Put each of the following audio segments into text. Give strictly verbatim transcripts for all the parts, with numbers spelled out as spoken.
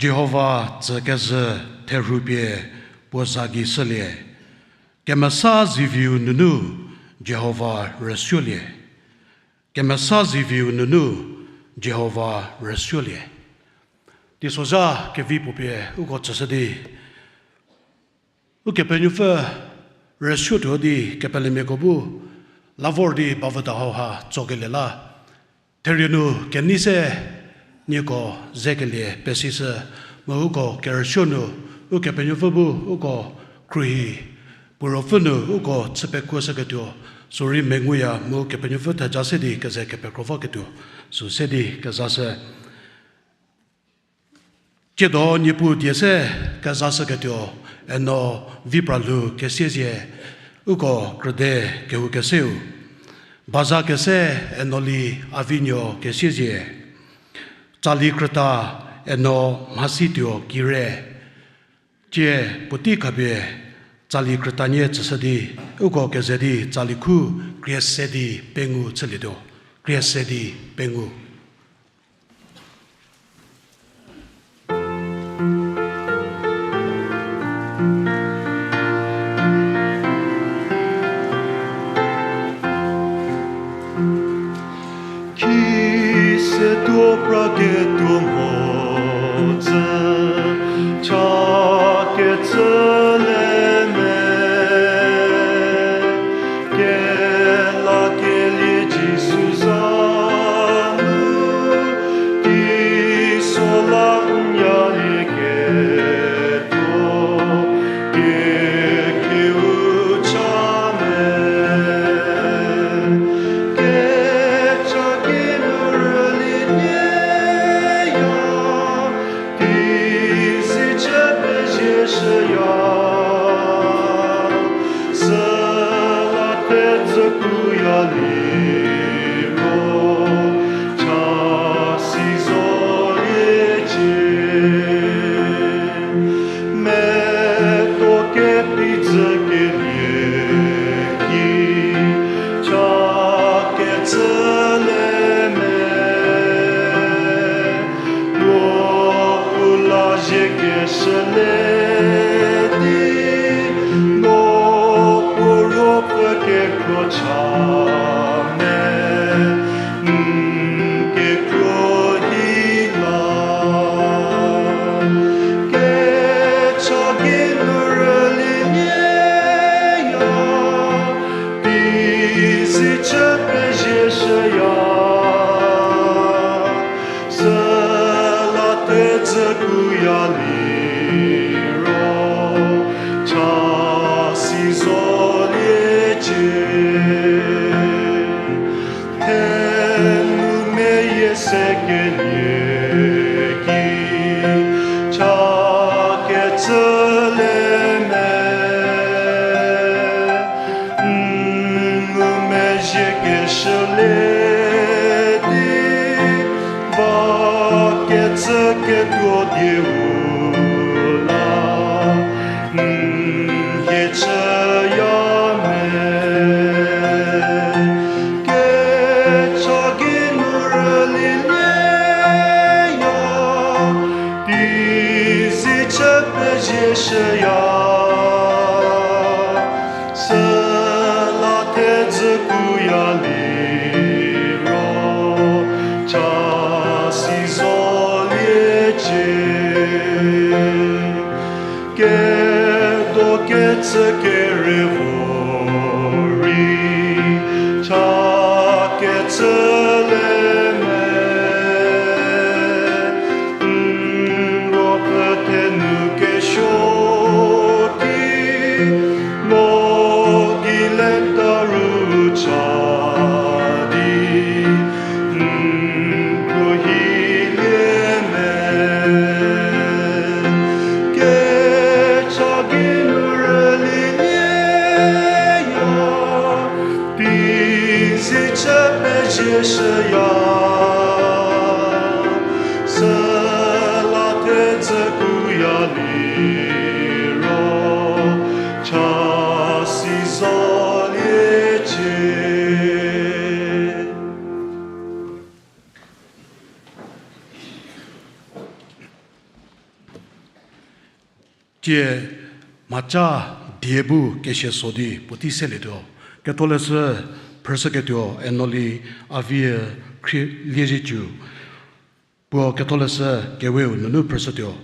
Jihova tsü kezhü therhu pie puo za gei shülie. Kemesa ziviu nunu Jihova rüsuolie. Kemesa ziviu nunu Jihova rüsuolie. Teisozha kevi puo pie uko tsüshü di Ukepenuopfü rüsuotuo di kepelemiako bu la vor di bavüda hauha tsokelie la, therie nu kenei se nieko zekelie pesishü, mu uko kerüsuo nu Ukepenuopfü bu uko khruohi, puo ruopfü nu uko chü pekuoshüketuo, sürei menguya mu Kepenuopfü theja se di keze kepekro vaketuo, sü se di kezashü. Tsiedo Niepuu die se kezashüketuo, eno vi pra lhou kesiezie, uko krüde kehou keseu. Baza kese eno li a vi nuo kesiezie. Tsali krüta eno mhasi tuo kire. Tsie puotei khapie tsali krütanie tsüshü di, uko keze di tsali khu krie se di pengou chülietuo, krie se di pengou. Kise tuo praketuo mhodzü, cha kecü le me, kelakelie Jisu za nu, teiso la n yalie ketuo, kekeu cha me, kecha geinu rülinieya, teizichü pezie shüya, süla thedzü kuya liro, cha si zoliecie. Medo kepi dzükelie ki, cha kecü le me, puo la zie keshüle di, no puo ruopfü kekuo cha me, n kekuo hi la, kecha geinu rülinieya, teizichü pezie shüya, süla thedzü kuya liro, cha si zoliecie. Thenu meyie se kenie ki, cha kecü le me, n ngumezhie keshüle di, va kecü ketuo dieu la, n hie chüya me, kecha geinu rülinieya, teizichü pezie shüya, süla thedzü kuya liro, cha si zoliecie. Kedo kecü kerevo rei, cha kecü le me, n ruopfü thenu kesuo Tsükuya liro, cha si zoliecie. Tie mhaca die bu kesia so di puotei selietuo. Ketholeshü phrüshüketuo Enoli Avie Khrieliezhiecü. Puo Ketholeshü Keweu nunu phrüshütuo.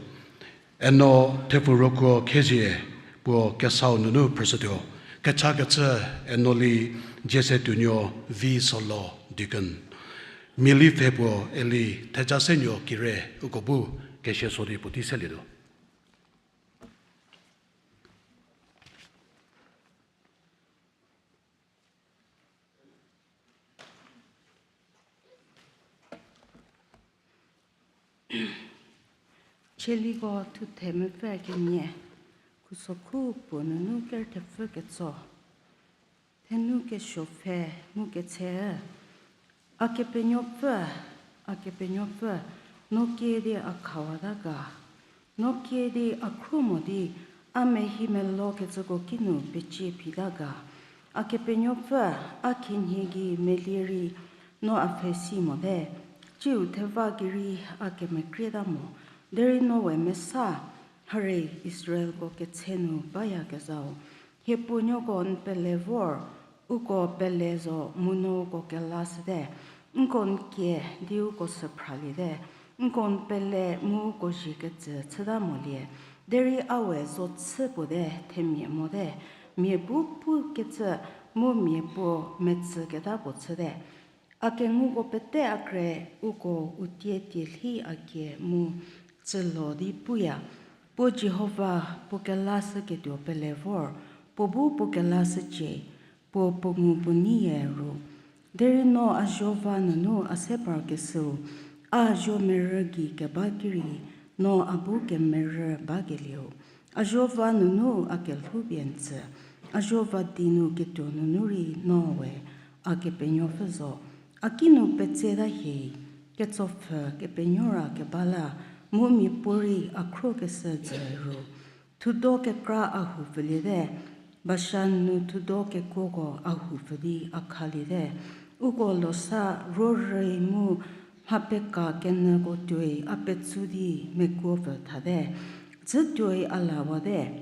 Eno Thepfurokuo Khezhie, puo Kesau nunu phrüshütuo. Kechakechü Enoli Jiesetuonuo Vi Solo, deacon. Miali pfhe puo Eli Thejasenuo Kire, uko bu kesia so di puotei selietuo. Tsaliko thuthe mepfü kenie, khusokhu puo nunu kerthepfü ketso. Thenu kesuo pfhe mu ketse, A Kepenuopfü, A Kepenuopfü, no kie di a khawata ga? No kie di a khro mo di, a mehimelo kecüko kinu pecie phita ga? A Kepenuopfü, a khinhie gei melie rei no a pfhe si mote, ciu theva gei rei a kemekrieta mo, derei no we mesa, hare Israelko ketse nu bayakezhau. Hie puonuoko n pele vor, uko pele zo mu no uko kelashüte, nko n kie di uko süphraliete, nko n pele mu uko zhiekecü chüta molie, derei a we zo chü puote themia mote, mia bu pukecü mu mia puo metsüketa puo chüte. A kenguko pete a kre, uko u tie tielhi a kie mu tsülo di puya, puo Jihova puo kelashüketuo pele vor, puo bu puo kelashücie, puo puo ngu puo neiye ru. Derei no a zuo va nunu a se parkeshüu, a zuo merü gei keba ki rei, no a bu kemerü bakelieu. A zuo va nunu a kelhoupie n tsü, a zuo va di nu ketuo nunu rei no we a Kepenuopfü zo. A kinu petseta hie, ketsopfü kepenuo ra keba la, mu miapuorei a khrokeshü dzü ru. Thudo kekra a houpfüliete, Bashan nu thudo kekuoko a houpfü di a khaliete. Uko losa ruorei mu mha peka kenyüko tuoi a petsu di mekuopfü thate, dzü tuoi a lawate.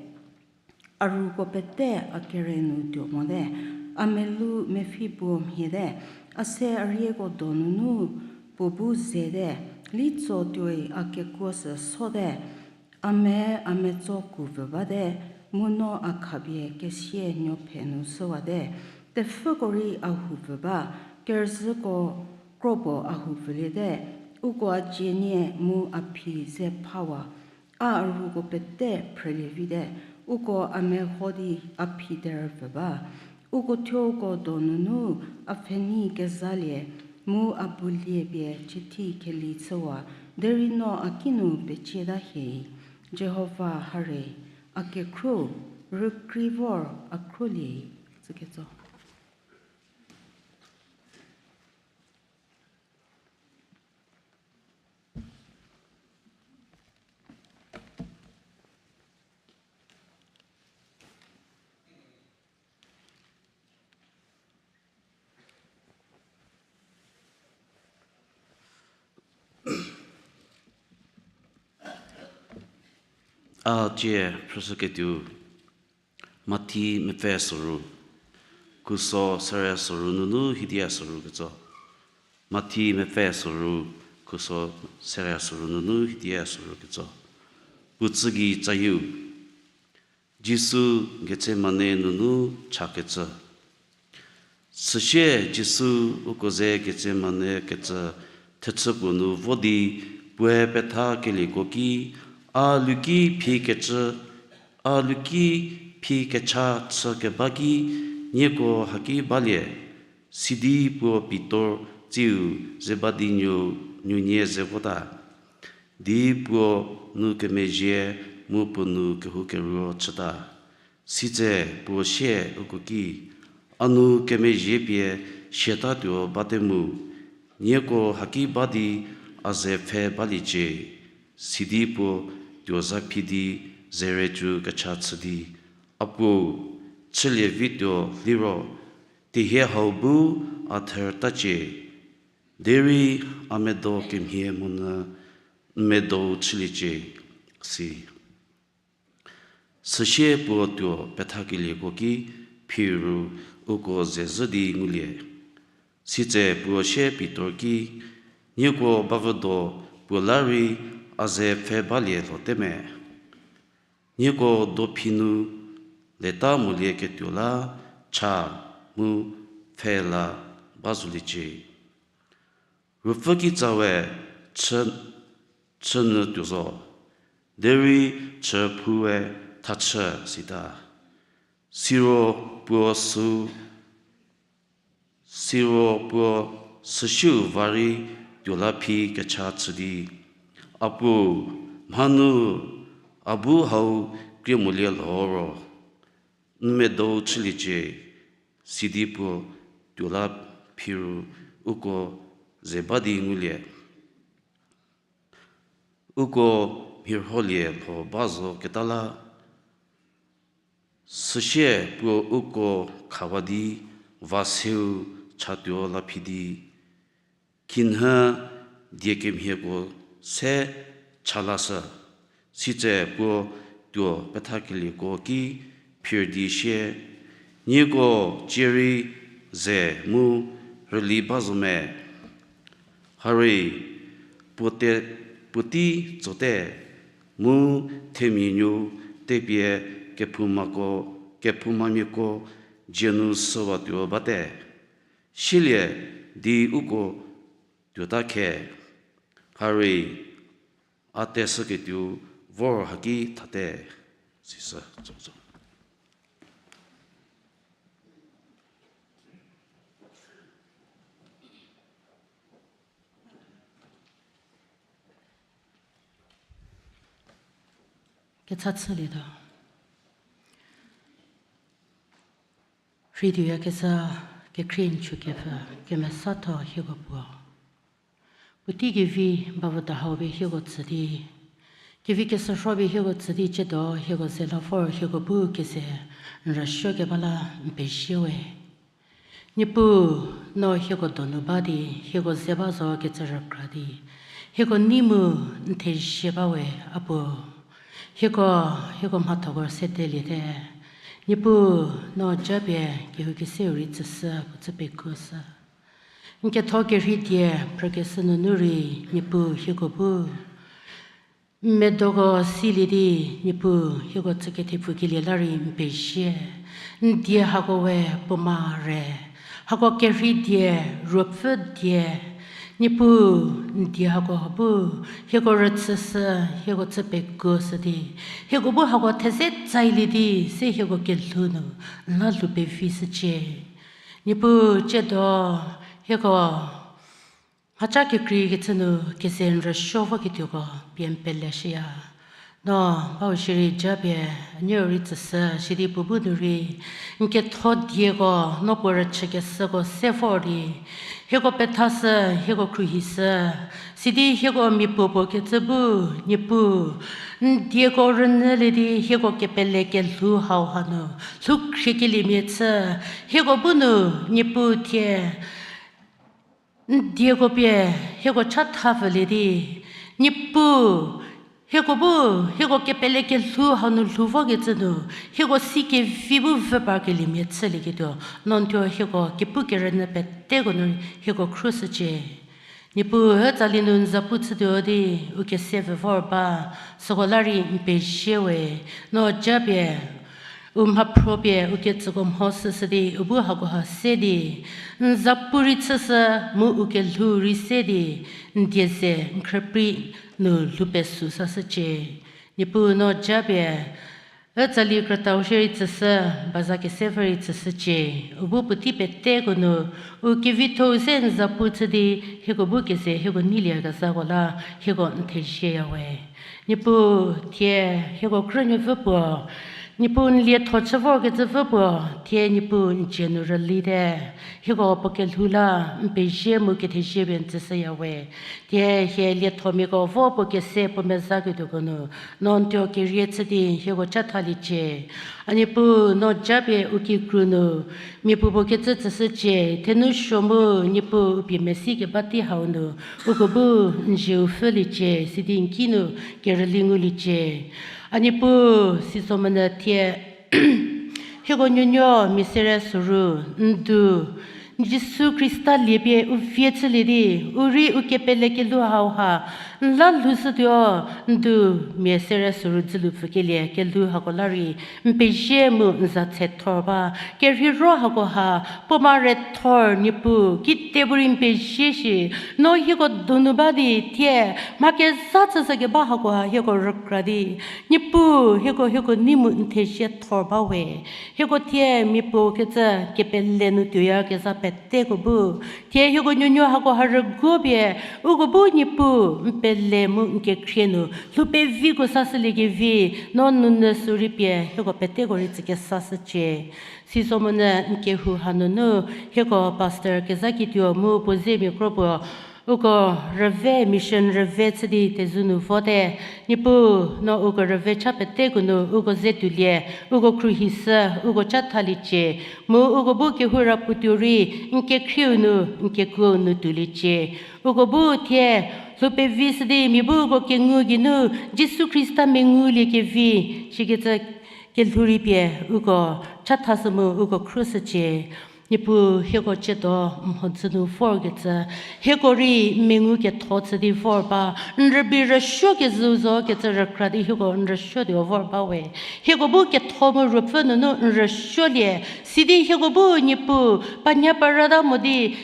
A ruko pete a kere nu tuo mote, a melou mepfhi puo mhiete, a se a rieko do nunu puo bu zete, litso tuoi a kekuo sü sote, a me a metso kupfü bate, mu no a khapie kesie nuophe nu shüwate. Tepfüko rei a houpfü ba, kerüzhüko kropuo a houpfüliete, uko a dzie nie mu a phi ze phawa. A a ruko pete phrülie vite, uko a meho di a phi terüpfü ba. Uko thuoko do nunu a pfhenei kezalie, mu a bulie pie chüthi kheli chüwa, derei no a kinu pecieta hie. Jihova hare, a kekhruo, rükrei vor a khruolie, tsüketso. A cie phrüshüketuo, Mathi mepfü soru, khuso serie soru nunu hidia soru ketso. Mathi mepfü soru, khuso serie soru nunu hidia soru ketso. Puo tsü gei tsayieu. Jisu Getsemane nunu chakecü. Süsie Jisu uko ze Getsemane kecü thechü puo nu vo di puoe petha kelieko ki, a luki phi kecü, a luki phi kecha chü keba ki, nieko haki balie, sidi puo Pitor tsiu Zebedi nuo nuonie ze vota. Di puo nu kemezhie mu puo nu kehoukeruo chüta. Sitse puo sie uko ki, a nu kemezhie pie siatatuo bate mu, nieko haki ba di a ze pfhe baliecie. Sidi puo tuo za phi di, zere cü kecha chü di, A puo, chülie vituo liro, tehie hau bu a thertacie, derei a medo kemhie monyü n medou chüliecie, si. Süsie puo tuo pethakelieko ki phir ru uko ze zhü di ngulie. Sitse puo sie Pitor ki, Nieko bavüdo puo la rei a ze pfhe balie lhote me? Nieko dophi nu leta molieketuo la cha mu pfhe la ba zoliecie. Ruopfü kitsa we chü, chünyü tuo zo, derei chüphou we thachü sita. Siro puo sü, siro puo süsiu va rei tuo la phi kecha chü di, A puo, mhanu a bu hau krie molie lho ro, n medou chüliecie, sidi puo tuo la phi ru uko ze ba di ngulie. Uko mhirholie lho ba zo keta la, süsie puo uko khawa di va seu chatuo la phi di, khinhü die kemhieko se cha lashü. Sitse puo tuo pethakelieko ki phir di sie, Nieko cie rei ze mu rüli ba zo me? Harei puo te, puotei tsote, mu themia nuo tepie kephoumako, kephoumamiako dzie nu süwatuo bate. Silie di uko tuota khe, harei a teshüketuo vor haki thate, sisü. Kecha chülietuo. Rhei tuoyakezha, kekhrie n chükepfü, kemesatho hieko puo. Puotei kevi bavüdo hau pie hieko tsü di, kevi kesürho pie hieko tsü di, tsiedo hieko ze la vor hieko bu keze n rüsuo keba la n pezie we. Niepuu, no hieko donu ba di, hieko ze ba zo kecü rükra di, hieko nei mu n thezie ba we, A puo. Hieko, hieko mhathoko sedeliete. Niepuu, no japie kehou keseu rei tsüshü, puo tsü pekuoshü. N ketho kerhei die phrükeshü nunu rei, Niepuu hieko bu n medoko silie di, Niepuu hieko tsü kethepfukelie la rei n pezie. N die hako we puo ma re. Hako kerhei die, ruopfü die. Niepuu, n die hako bu hieko rüchüshü, hieko tsü pekuoshü di, hieko bu hako theze tsailie di, se hieko kelhou nu n la lhou pevishücie. Niepuu tsiedo, hieko mhaca kekreikecü nu keze n rüsuo voketuoko pie n peleshüya. No bau shierei japie, nieu rei tsüshü, sidi puo bu nu rei n ketho dieko, no puo rüchükeshüko se vor di, hieko pethashü, hieko khruohishü, sidi hieko miapuopuo kecü bu, Niepuu, n dieko rünyülie di hieko kepele kelhou hau hanu lhou khriekelie mia chü, hieko bu nu, Niepuu thie n dieko pie hieko chathapfülie di, Niepuu, hieko bu, hieko kepele kelhou hau nu lhou vokecü nu, hieko si kevi bu vü parkelie mia chülieketuo, no n thuo hieko kepu kerünyü peteko nu hieko khruohishücie. Niepuu, hütsali nu n zapu chütuo di, u kese vü vor ba, süko la rei n pezie we, no japie, u mhaphro pie u ketsüko mho shüshü di, u bu hakoha se di, n zapu rei chüshü mu u kelhou rei se di, n die ze n khrüprei nu lhou pesü sashücie. Niepuu no japie, ütsali krütau shierei tsüshü, baza kesepfü rei tsüshücie. U bu puotei peteko nu, u kevitho-u se n zapu chü di, hieko bu keze hieko neiliekezhako la, hieko n thezieya we. Niepuu, thie hieko krünuopfü puo, Niepuu n lietho chü vorkecü pfü puo, thie Niepuu n dzie nu rülite. Hieko puo kelhou la n pezie mu kethezie pie n tsüshüya we. Thie hie liethomiako vo puo kese puo mezaketuoko nu, no n tuo kerie chü di hieko chathaliecie. A Niepuu, no japie u kikru nu mia puopuo kecü tsüshücie, thenu suo mu Niepuu u pie mesi keba tei hau nu, uko bu n zieu pfhüliecie, sidi n ki nu kerüli nguliecie. A Niepuu, sisomonyü thie hieko nuonuo mia serie soru, n du Jisu Khrista liepie u vie chülie di, u rei u kepele kelhou hauha n la lhoushütuo, n du mia serie soru dzülu pfükelie kelhou hako la rei n pezie mu n za tse thor ba. Kerheiro hakoha puo mare thor Niepuu, kitiepuu rei n pezie shi, no hieko donu ba di thie mha kezha chüshükeba hakoha hieko rükra di, Niepuu, hieko, hieko nei mu n thezie thor ba we. Hieko thie mia puo kecü kepele nu tuoyakezha peteko bu, thie hieko nuonuo hakoha rüguo pie, uko bu Niepuu n pele mu n kekhrie nu lhou peviko sashüliekevi, no nounyü sü rei pie hieko peteko rei tsükesashücie. Sisomonyü n kehou hanunu, hieko pastor kezakituo mu puo zemia kro puo, uko rüve, mission rüve chü di tezü nu vote. Niepuu, no uko rüve cha peteko nu uko ze tuolie, uko khruohishü, uko chathaliecie, mu uko bu kehou ra puotuo rei n kekhrieu nu, n kekuou nu tuoliecie. Uko bu thie lhou pevishü di mia bu uko kengu geinu Jisu Khrista menguliekevi, sikecü kelhou rei pie uko chathashü mu uko khruoshücie. Niepuu, hieko tsiedo mhodzü nu vorkecü, hieko rei n mengu ketho chü di vor ba, n rübei rüsuo kezhü zo kecü rükra di hieko n rüsuo di vor ba we. Hieko bu ketho mu ruopfü nunu n rüsuolie, sidi hieko bu Niepuu panya parata mo di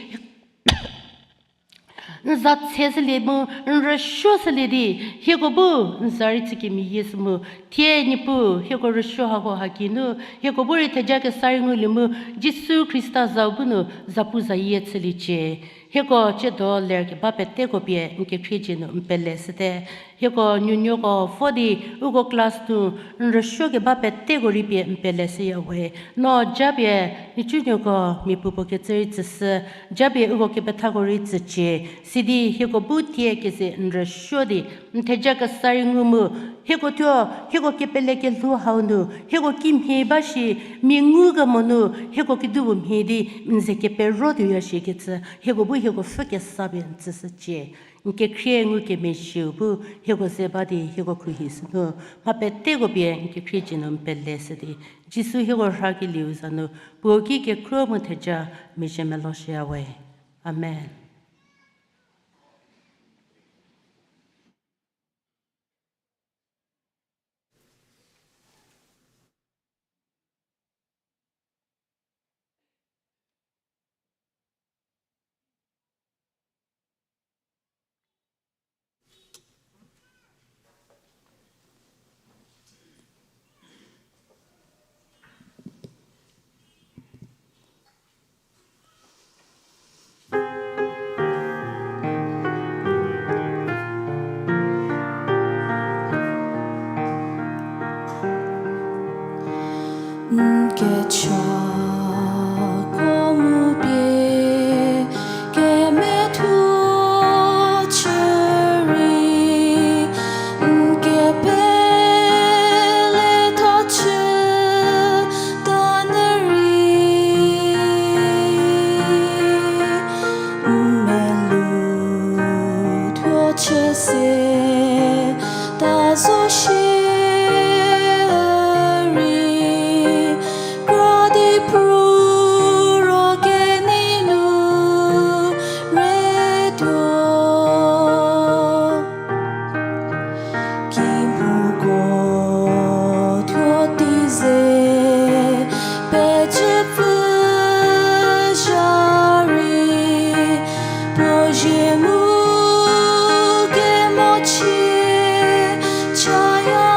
n za tseshülie mu n rüsuoshülie di, hieko bu n za rei chü kemeyie shü mu, thie Niepuu, hieko rüsuo hako haki nu hieko bu rei theja kesa rei ngulie mu, Jisu Khrista zau bu nu zapu zayie chüliecie. Hieko tsiedo ler keba peteko pie n kekhrie dzie nu n pele shüte. Hieko nuonuoko vo di uko class nu n rüsuo keba peteko rei pie n pele shüya we. No japie nhicunuoko mia puopuo kecü rei tsüshü, japie uko kepethako rei tsücie, sidi hieko bu thie keze n rüsuo di n theja kesa rei ngu mu, hieko thuo, hieko kepele kelhou hau nu hieko kimhie ba shi, mia ngukemo nu hieko kedipuo mhie di n ze kepero tuoya shikecü, hieko bu hieko pfhü kesa pie n tsüshücie. N kekhrie ngukemezhieu bu hieko ze ba di hieko khruohishü nu, mha peteko pie n kekhrie dzie nu n pele shü di, Jisu hieko rhakelieu za nu, puo ki kekhruo mu theja mezhie meloshüya we. Amen. N kechako ngu pie kemethuo chü rei, n kepele tho chü ta nyü rei, n melou thuo chü se ta zo shierei, kra di pru ro kenei nu retuo. Kemhuko thuo tei ze pecüpfü zha rei, puo zie mu kemo chie chaya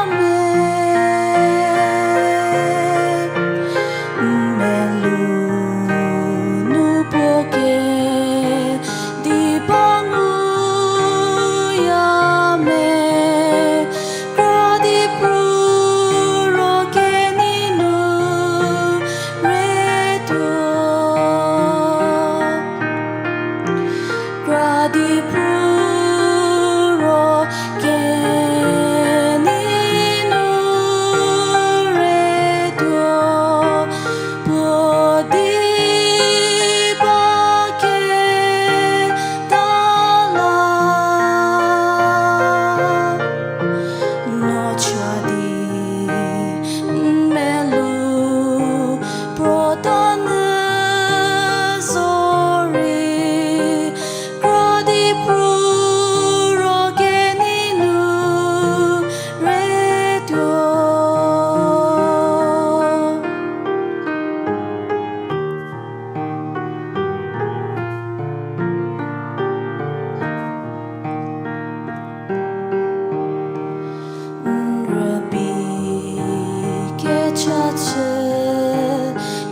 Chachü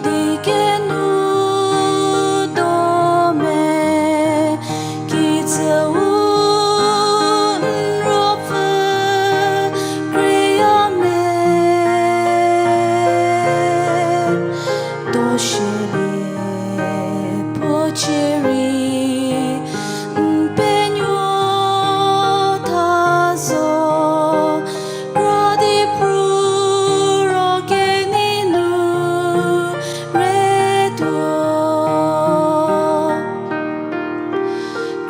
di kenu do me, kijü u n ruopfü kreya me, to shülie puo cierei, n penuo tha zo, kra di pru ro kenei nu retuo.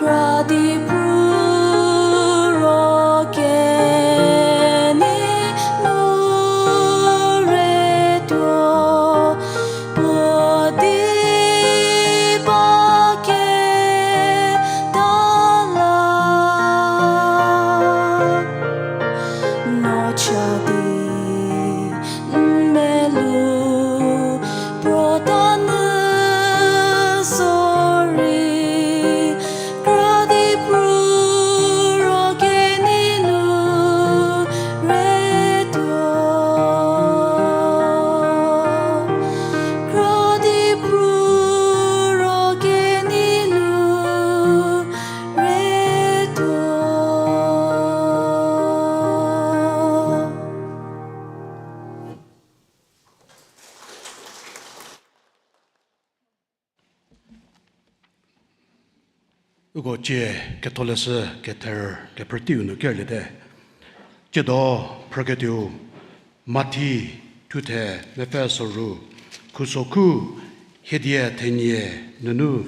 Kra di pru ro kenei nu retuo, puo di ba keta la, no cha di n melu prota nyü zorei, kra di pru ro kenei nu retuo. Kra di pru ro kenei nu retuo. Uko cie Ketholeshü kether kephrüteiu nu kerliete. Tsiedo phrüketuou Mathi thuthe mepfü soru, khusokhu hiedie thenie nunu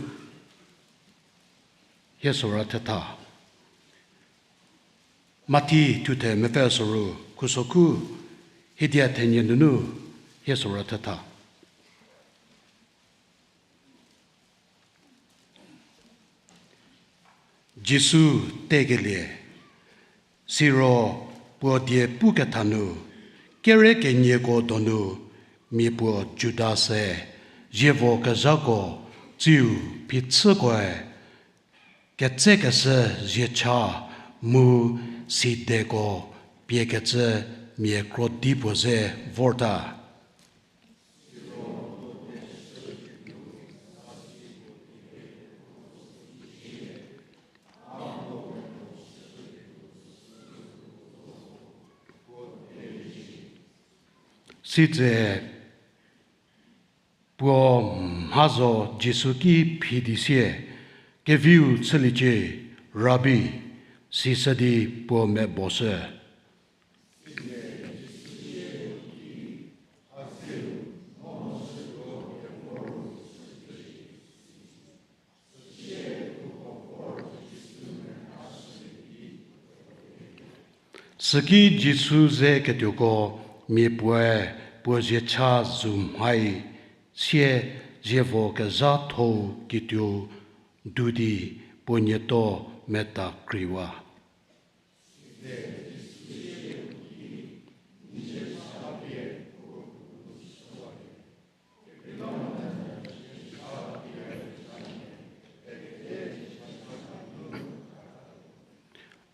hie sora thetha. Mathi thuthe mepfü soru, khusokhu hiedie thenie nunu hie sora thetha. Jisu tekelie. Siro puo die puketha nu, kere kenieko donu mia puo Judase, zievo kezhako tsiu phichükoe, ketsekeshü ziecha mu sideko piekecü mia krodi puo ze vorta. Sitse puo mha zo Jisu ki phi di sie, keviu chüliecie, Rabi, sisü di puo meboshü. Süki Jisu ze ketuoko mia puoe puo ziecha zu mhai sie zievo kezhathou kituou du di puo nieto meta kriwa.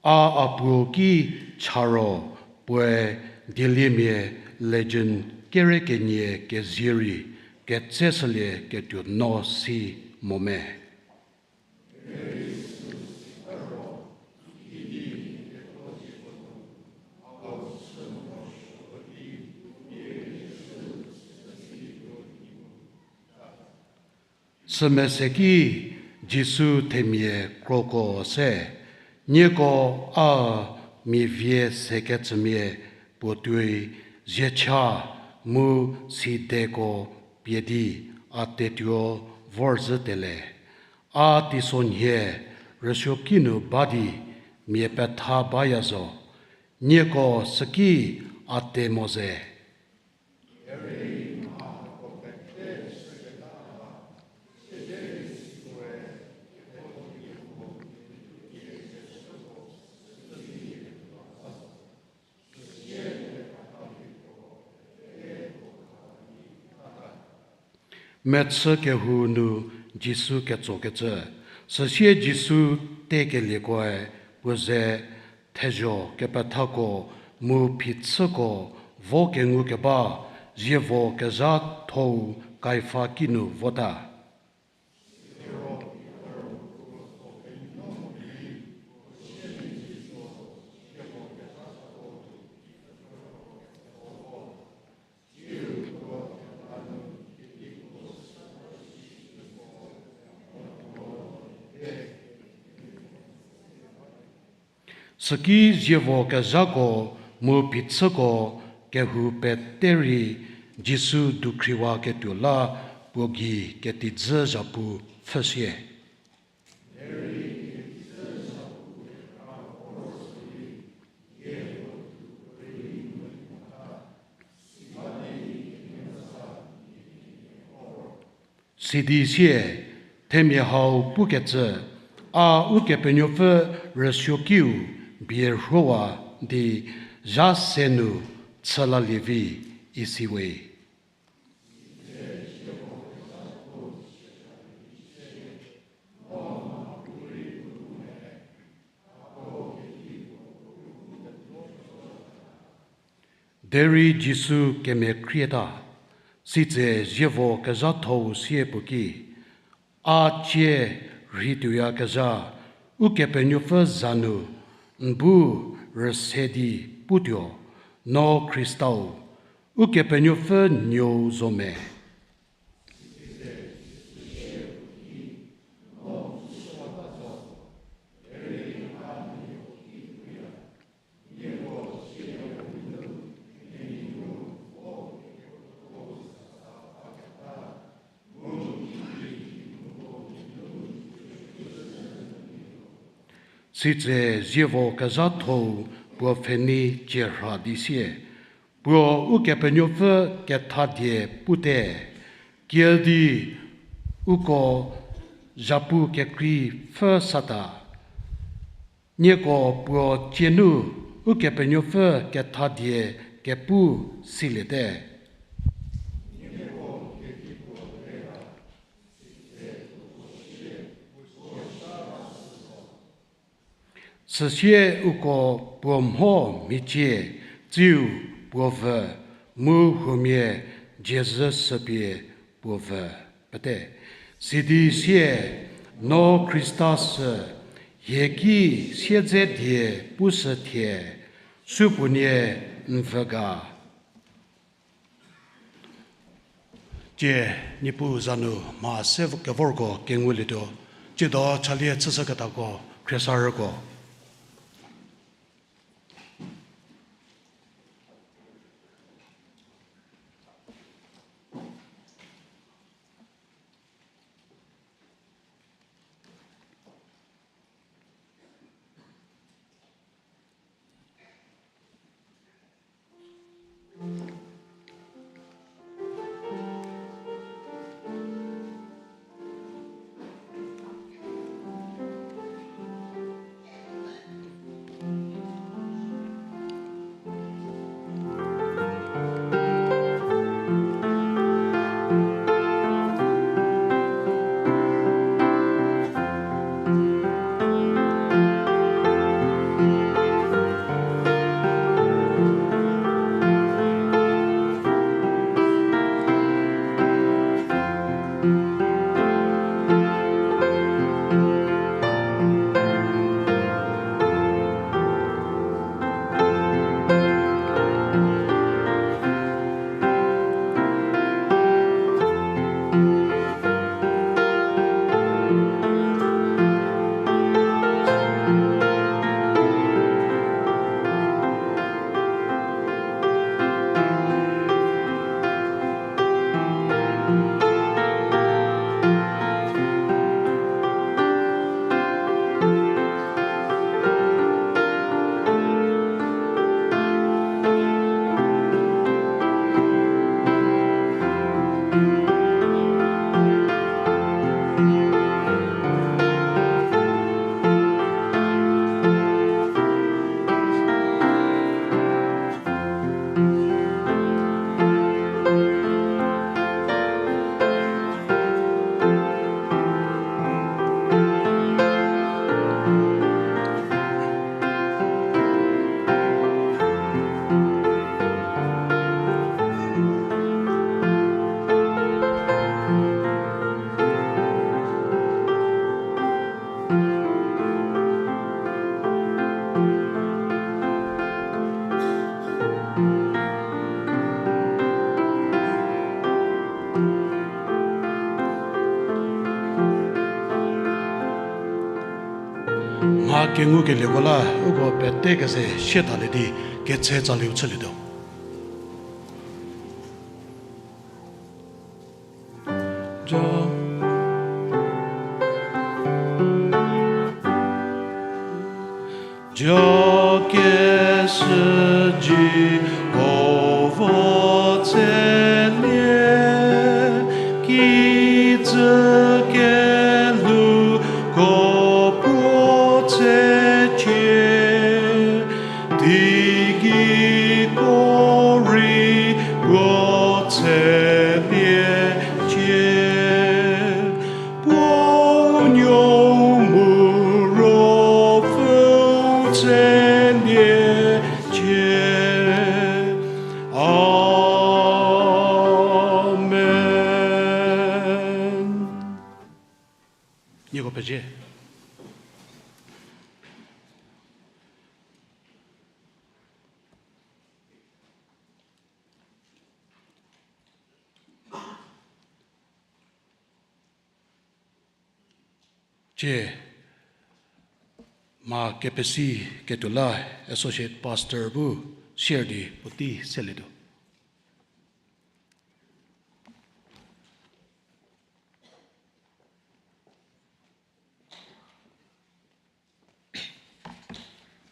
A, a puo ki cha ro puoe dieliemia legion kere kenie kezie rei ketseshülie ketuo no si mo me. Sümese ki Jisu themia kroko se, nieko a mia vie sekecümia puo tuoi ziecha mu sideko pie di a tetuo vorzhü tele. A teisonhie rüsuoki nu ba di mia petha baya zo, nieko süki a te mo ze. Mechü kehou nu Jisu ketsokecü. Süsie Jisu tekeliekoe puo ze thezho kepethako mu phichüko vo kengu keba Zievo kezhathou Kaifa kinu vota. Süki zievo kezhako mu phichüko kehou pete rei Jisu dukhriwaketuo la puo gei ketijü zhapu pfhüsie. Sidi sie, themia hau pukecü, a Ukepenuopfü rüsuokiu bie rhowa di zha se nu chülalievi isiwe. Derei Jisu kemekhrieta, sitse zievo kezhathou sie puo ki, a cie rhituoyakezha, Ukepenuopfü za nu n bu rüse di putuo, no Khristau, Ukepenuopfü Nuou zo me. Sitse zievo kezhathou puo pfhenei cie rha di sie, puo Ukepenuopfü kethadie pute, kiüdi uko zhapu kekrei pfhü sata. Nieko puo cie nu Ukepenuopfü kethadie kepu siliete. Süsie uko puo mho mhicie, tsiu puo vü, mu huomia diezü süpie puo vü pete. Sidi sie, no Khrista sü, hie ki siedze die pushü thie, supuonie n vü ga. Tie, Niepuu za nu mha se kevorko kengulietuo, tsiedo chalie chüshüketako khriesarüko. Kengukelieko la uko pete keze sie thalie di ketse tsaliu chülietuo. Jokeshü Jihova tselie, kijü kelhou ko puo tsecie, teigei ko rei puo tseliecie. Puo nuo mu Ruopfü tseliecie. Amen. Nieko pezie. Tie, mha kepesi ketuo la Associate Pastor bu share di puotei selietuo.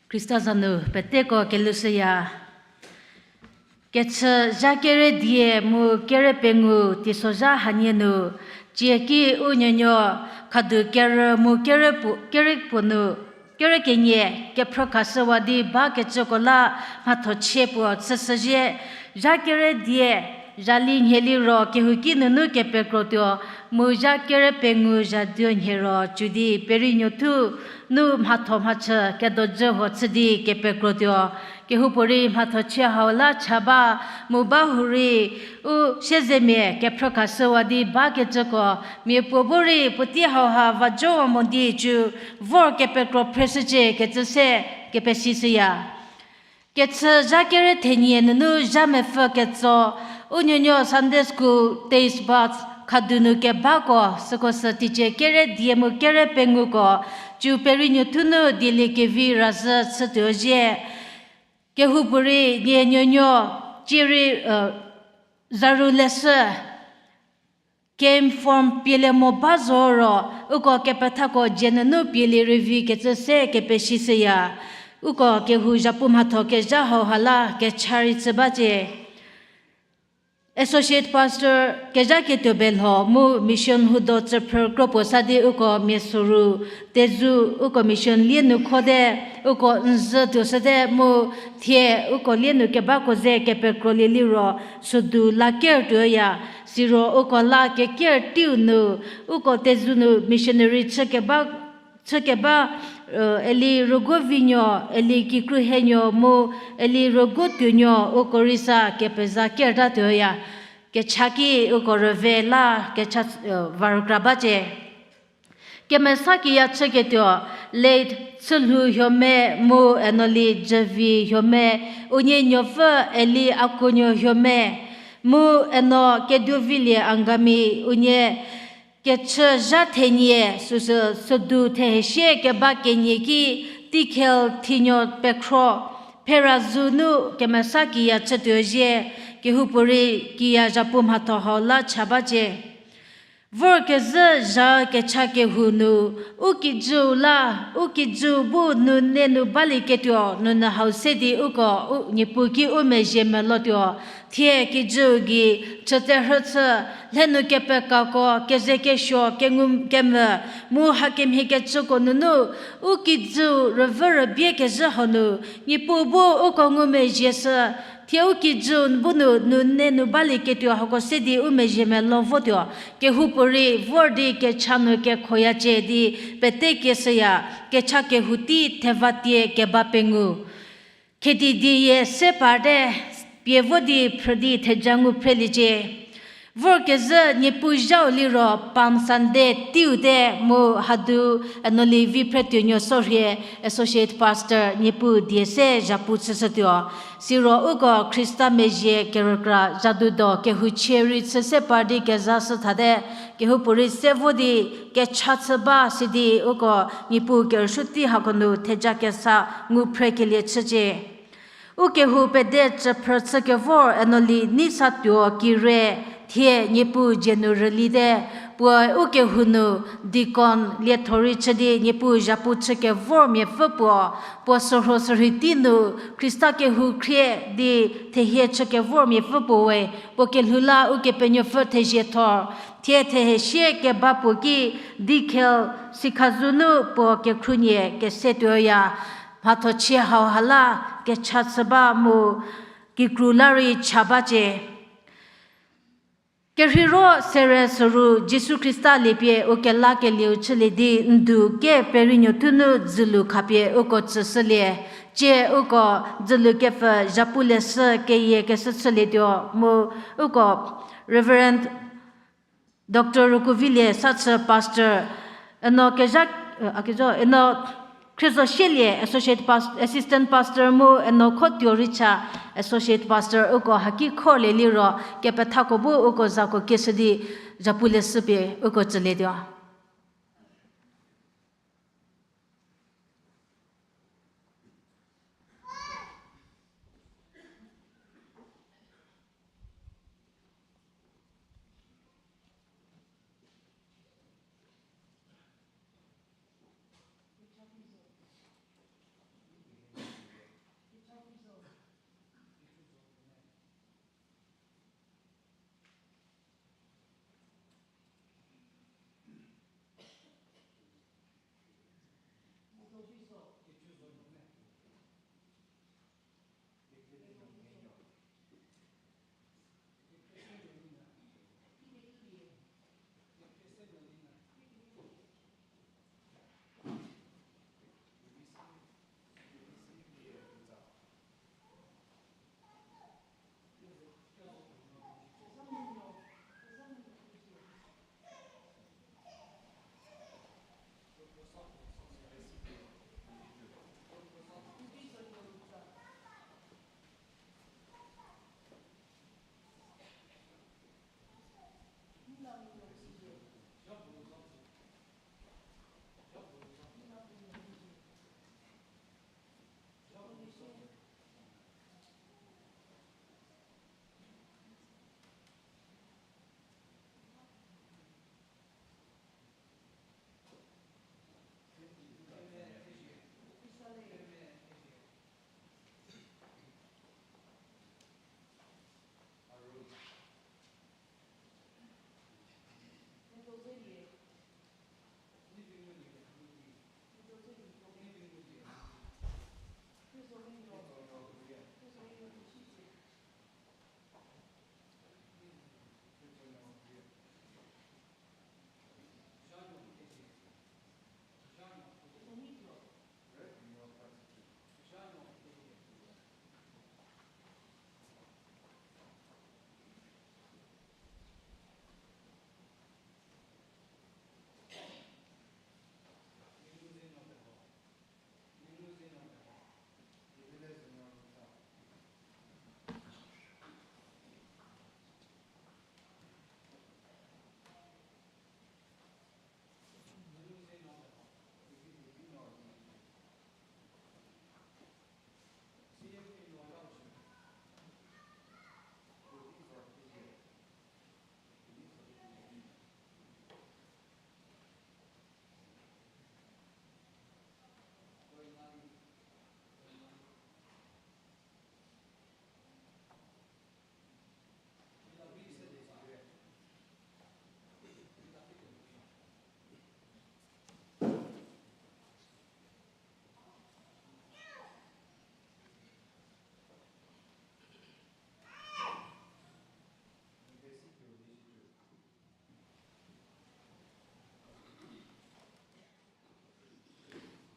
Khrista za nu peteko kelushüya. Kechü zha kere die mu kere pengou teisozha hanie nu, tsieki u nuonuo khadu kerü mu kere puo, kere puo nu, kere kenie kephrü khashüwa di bakecüko la mhathochie puo chüshüzhie, zha kere die zha li nhie liro kehouki nunu kepekrotuo, mu zha kere pengou zha duo nhie ro cü di peri nuothu nu mhatho mhachü kedojü huo chü di kepekrotuo. Kehoupuorei mhathochie hau la cha ba, mu ba hurei u siezemia kephrü khashüwa di bakecüko, miapuo bu rei puotei hauha va jowa mo di cü vor kepekro phreshücie kecü se kepesishüya. Kechü zha kere thenie nunu zha mepfü ketso, u nuonuo Sunday School taste buds khadu nu kebako, süko sü teicie kere die mu kere penguko, cü peri nuothu nu dielie kevi razhü chütuo zhie. Kehoupuorei nie nuonuo, cierei, zaru leshü, camp form pielie mo ba zo ro, uko kepethako dzie nunu pielie rüvi kecü se kepesishüya. Uko kehou zhapu mhatho kezha hauha la kecha rei chü bacie. Associate Pastor kezha ketuo belho mu mission hudo tsüphrü kropuo sa di uko mia soru, tezu uko mission lie nu khote, uko n zhü tuoshüte mu thie uko lie nu kebako ze kepekrolie liro, sodu la ker tuoya, siro uko la keker teiu nu, uko tezu nu missionary chükeba, chükeba, eli Rogo Vinuo, eli Kikruhenuo mu eli Rogo Tuonuo uko rei sa kepeza kerta tuoya. Kecha ki uko rüve la kecha, va rükra bacie. Kemesa kiya chüketuo, late Chülhou Hiome mu eno li Jüvi Hiome, unie nuopfü eli Akuonuo Hiome, mu eno Keduovilie Angami, unie kechü zha thenie süsü sodu thehesie keba kenie ki, teikhel thinuo pekhro, phera zu nu kemesa kiya chütuo zhie, kehoupuorei kiya zhapu mhatho hau la cha bacie. Vorkezhü zha kecha kehou nu, u kijüu la, u kijüu bu nune nu balieketuo nunu hau se di uko, u, Niepuu ki u mezhie melotuo, thie kijüu gei, chüterhü chü, lhenu kepekako, kezekesuo, kengu kemvü, mu hakemhie kecüko nunu, u kijüu rüvü rübie kezhü hau nu, Niepuu bu uko ngumezhie shü, thie u kijüu bu nu, nune nu balieketuo hako se di u mezhie melo votuo, kehoupuorei vor di kecha nu kekhoyacie di pete kieshüya, kecha kehou tei theva tie keba pengou. Khedi die se parte, pie vo di phrü di theja ngu phreliecie. Vorkezhü Niepuu zhau liro Palm Sunday teiu te mu hadu Enoli Viphretuonuo Sorhie, Associate Pastor, Niepuu die se zhapu chüshütuo. Siro uko Khrista mezhie kerükra zhadudo kehouchie rei chü se par di kezashü thate, kehoupuorei se vo di kecha chü ba sidi uko Niepuu kerüsuo tei hako nu theja kesa ngu phrekelie chücie. Ukehou pede chüphrü chükevor Enoli Neisatuo Kire thie Niepuu dzie nu rülite, puoe ukehou nu deacon lietho rei chü di Niepuu zhapu chükevor miapfü puo, puo sürho sürhei tei nu Khrista kehou khrie di thehie chükevor miapfü puo we, puo kelhou la Ukepenuopfü theziethor, thie thehesie keba puo ki dikhel sikhazu nu puo kekhrunie kese tuoya, mhathochie hauha la kecha chü ba mu kikru la rei cha bacie. Kerheiro sere süru Jisu Khrista liepie u kelakelieu chülie di ndu ke perinuo thu nu dzülu khapie uko tsüshülie. Tie uko dzülu kepfü zhapuleshü keyie keshü chülietuo mu uko Reverend Doctor Rukuvilie Sachü Pastor, eno kezha, a kezo, eno Khriezosielie Associate Pas-, Assistant Pastor mu eno Khotuo Richa Associate Pastor uko haki khorlie liro kepethako bu uko zako kieshü di zhapuleshü pie uko tsülietuo.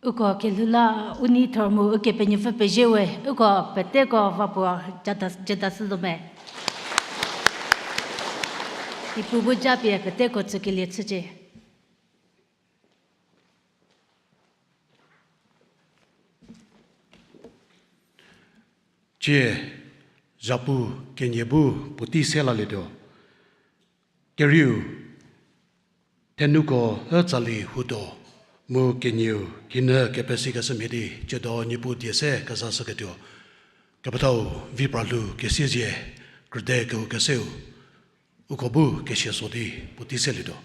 Uko kelhou la u nei thor mu Ukepenuopfü pezie we, uko peteko va puo jüda, jüda shütuo me. Ipu bu japie peteko tsükelie chücie. Cie, zapu kenie bu puotei se lalietuo. Kerieu, thenuko ü tsali hutuo, mu kenieu khinhie kepesikeshü mhie di, ciedo Niepuu die se kezashüketuo. Kepethau vi pralhou kesiezie, krüde kehou keseu, uko bu kesia so di puotei selietuo.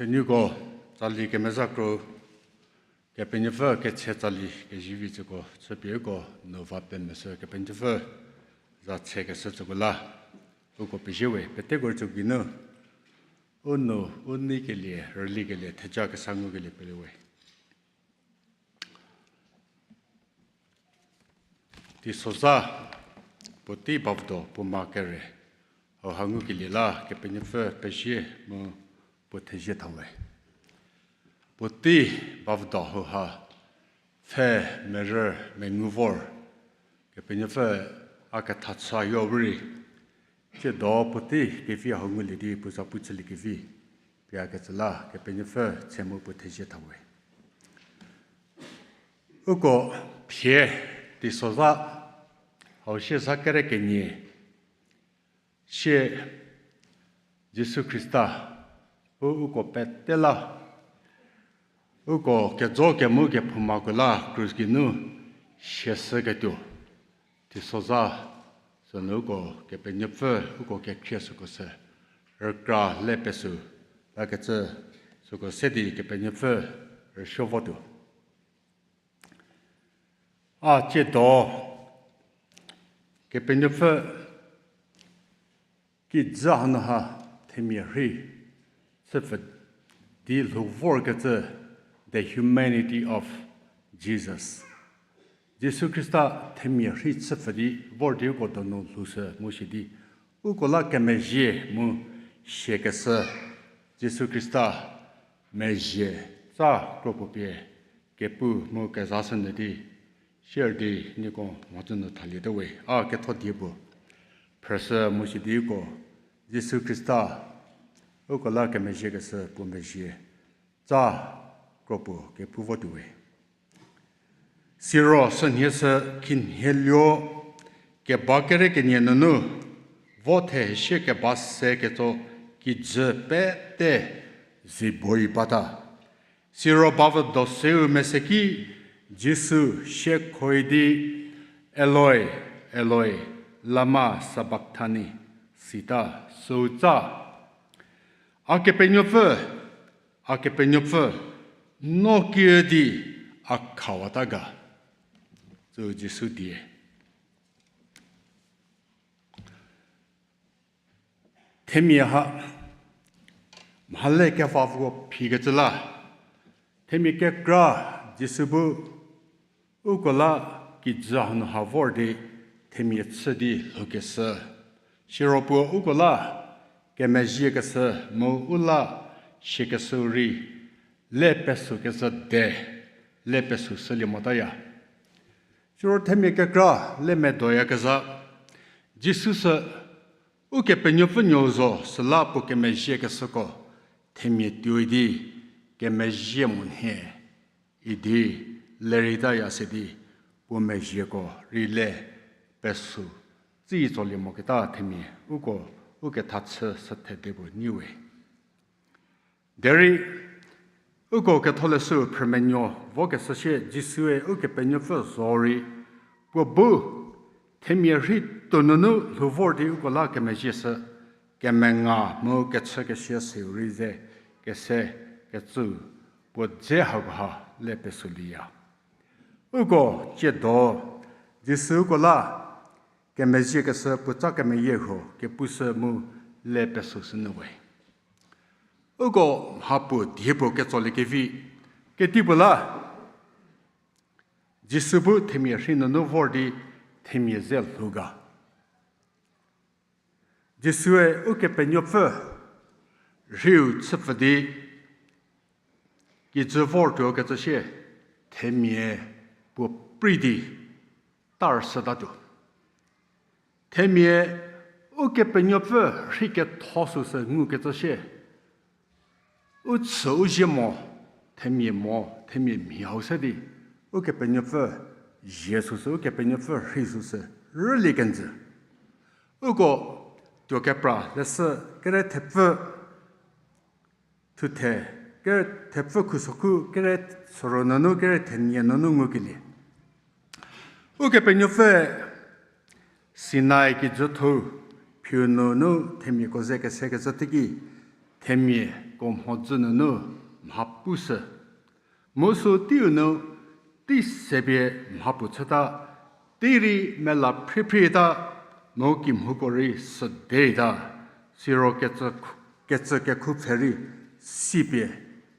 Thenuko tsali kemezha kro, Kepenuopfü ketse tsali kezivi tsüko chüpie uko nu va pemesü Kepenuopfü za tsekeshü tsüko la, uko pezie we, peteko rütsü geinu u nu u neikelie rülikelie theja kesa ngukelie pele we. Teisozha puotei bavüdo puo ma kere, hauha ngukelie la Kepenuopfü pezie mu puo thezie thawe. Puotei bavüdo hauha pfhe merü mengu vor, Kepenuopfü a ketha chü yo bu rei, tsiedo puotei kevi hau ngulie di puo zapu chüliekevi pie a ketsü la Kepenuopfü tse mu puo thezie thawe. Uko phie teisozha hau sie zha kere kenie sie Jisu Khrista bu uko pete la uko kejo kemu kephoumako la krus geinu siashüketuo teisozha sünu uko Kepenuopfü uko kekhrie süko sü rükra le pesü lakecü süko se di Kepenuopfü rüsuo votuo. A tsiedo Kepenuopfü kijü hanu ha themia rhei chüpfü di lhou vorkecü the humanity of Jesus. Jisu Khrista themia rhei chüpfü di vor di uko donu lhou sü mu shi di uko la kemezhie mu siakeshü Jisu Khrista mezhie tsa kropuo pie kepu mu kezashünyü di sier di nieko mhodzü nu thaliete we. A ketho die puo phrüshü mu shi di uko Jisu Khrista uko la kemezhiekeshü puo mezhie tsa kropuo kepu votuo we. Siro sünhie sü khinhieluo keba kere kenie nunu vo thehesie keba se ketso kijü pete ziboe bata. Siro bavüdo seu mese ki Jisu siekhoe di, Eloi, Eloi, lama sabakthani? sita, süu tsa, A Kepenuopfü, A Kepenuopfü, no kiüdi a khawata ga? Süu Jisu die. Themia ha mhale kevavo phikecü la, themia kekra Jisu bu uko la kijü hanu ha vor di themia chü di lhoukeshü. Siro puo uko la kemezhiekeshü mu u la siakeshü rei le pesükecü de, le pesü shülie motaya. Siro themia kekra le medoyakezha, Jisu sü Ukepenuopfü Nuou zo süla puo kemezhiekeshüko themia tuoi di kemezhie mo nhie idi le reitaya se di puo mezhieko rei le pesü tsüi tsolie moketa themia uko u kethachü sü thede puo nyi we. Derei uko ketholeshü phrümenuo vokeshü sie Jisue Ukepenuopfü zorei puo bu themia rhei tuo nunu lhou vor di uko la kemezhie sü kemenga mu kechükesia seu rei ze kese kecü puo dze hakoha le pesülieya. Uko tsiedo Jisu uko la kemezhiekeshü puotsa kemeyie rho kepushü mu le pesüshünyü we. Uko mhapuo diepuo ketsoliekevi kedipuo la Jisu bu themia rhei nunu vor di themia ze lhou ga? Jisue Ukepenuopfü rheiu chüpfü di kijü vortuo kecü sie themia puo prei di tarshütatuo. Themia Ukepenuopfü rhei ketho süsü ngukecü sie u chü u zie mo, themia mo, themia mhi hau se di Ukepenuopfü zie süsü, Ukepenuopfü rhei süsü rülie kenjü. Uko tuo kepra leshü kere thepfü thuthe, kere thepfü khusokhu kere soro nunu kere thenie nunu ngukelie. Ukepenuopfü Sinai kijüthou phiu nunu themiako ze kesekecü teiki themiako mhodzü nunu mha pushü. Mu sü teiu nu tei sepie mha puo chüta, tei rei mela phriphrieta, mu kimhouko rei südeita, siro kecü, kecü kekhu pfhe rei sipie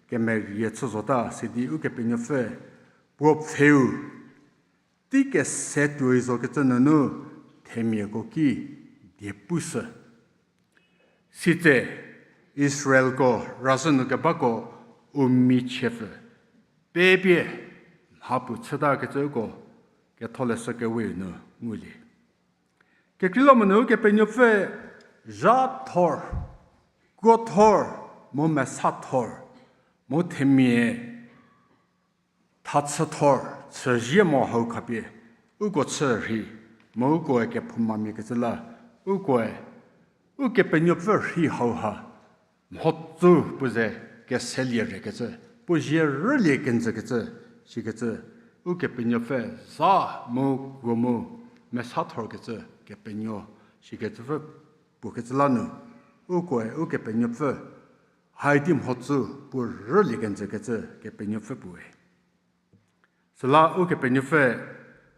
kemerie chü zota sidi Ukepenuopfü puo pfheu tei kese tuoi zokecü nunu themiako ki die pushü. Sitse Israelko razhü nu kebako u michiepfü pepie mha puo chütakecüko Ketholeshü Kewe nu ngulie. Kekreilamonyü Ukepenuopfü zhathor, kuothor, mu mesathor, mu themia thachüthor, chüzie mo hau khapie, uko chü rhi, mu ukoe kephoumamia kecü la, ukoe, Ukepenuopfü rhi hauha, mhodzü puo ze keselie rekecü, puo zie rülie kenjükecü, shikecü, Ukepenuopfü za mu kuo mu mesathorkecü kepenuo, shikecüpfü puo kecü la nu, ukoe Ukepenuopfü, hai di mhodzü puo rülie kenjükecü kepenuopfü puoe. Süla Ukepenuopfü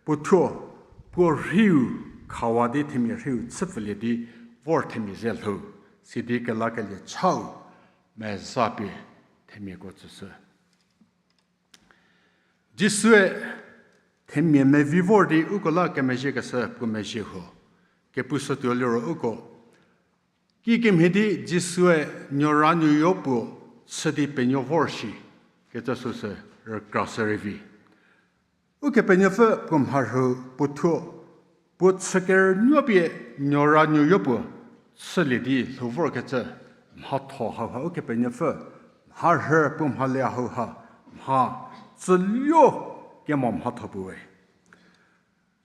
puothuo, puo rhiu khawa di themia rhiu chüpfülie di vor themia ze lhou, sidi kelakelie chau meza pie themiako tsüshü. Jisue themia mevi vor di uko la kemezhiekeshü puo mezhie huo, kepushütuo liro uko kikemhie di Jisue nuoranuoyo puo chü di penuo vor shi, kecü süsü rükrashü rei vi. Ukepenuopfü puo mharhü puothuo, puo chükerünuo pie nuoranuoyo puo chülie di lhou vorkecü mhatho hauha Ukepenuopfü mharhü puo mhale hauha mha tsüluo kemo mhatho puoe.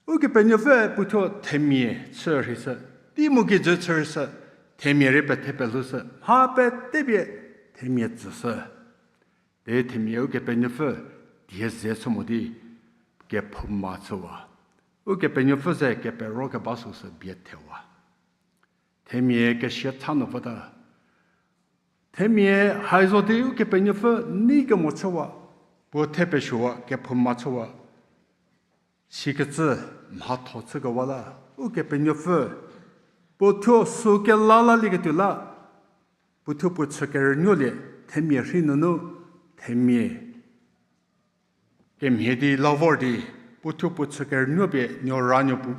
Ukepenuopfü puothuo themia chü rhishü, tei mu kijü chü rhishü, themia rei pethe pelhoushü, mha pete pie themia tsüshü. Derei themia Ukepenuopfü die ze chü mo di kephouma chüwa. Ukepenuopfü ze kepero keba süsü bie thewa. Themia kesia tha nu vota. Themia haizo di Ukepenuopfü nei kemo chüwa, puo the pesuowa, kephouma chüwa. Sikecü mhatho chükewa la, Ukepenuopfü puothuo sü kelalalieketuo la, puothuo puo chükerünuolie, themia rhi nunu, themia kemhie di la vor di, puothuo puo chükerünuo pie nuoranuo puo,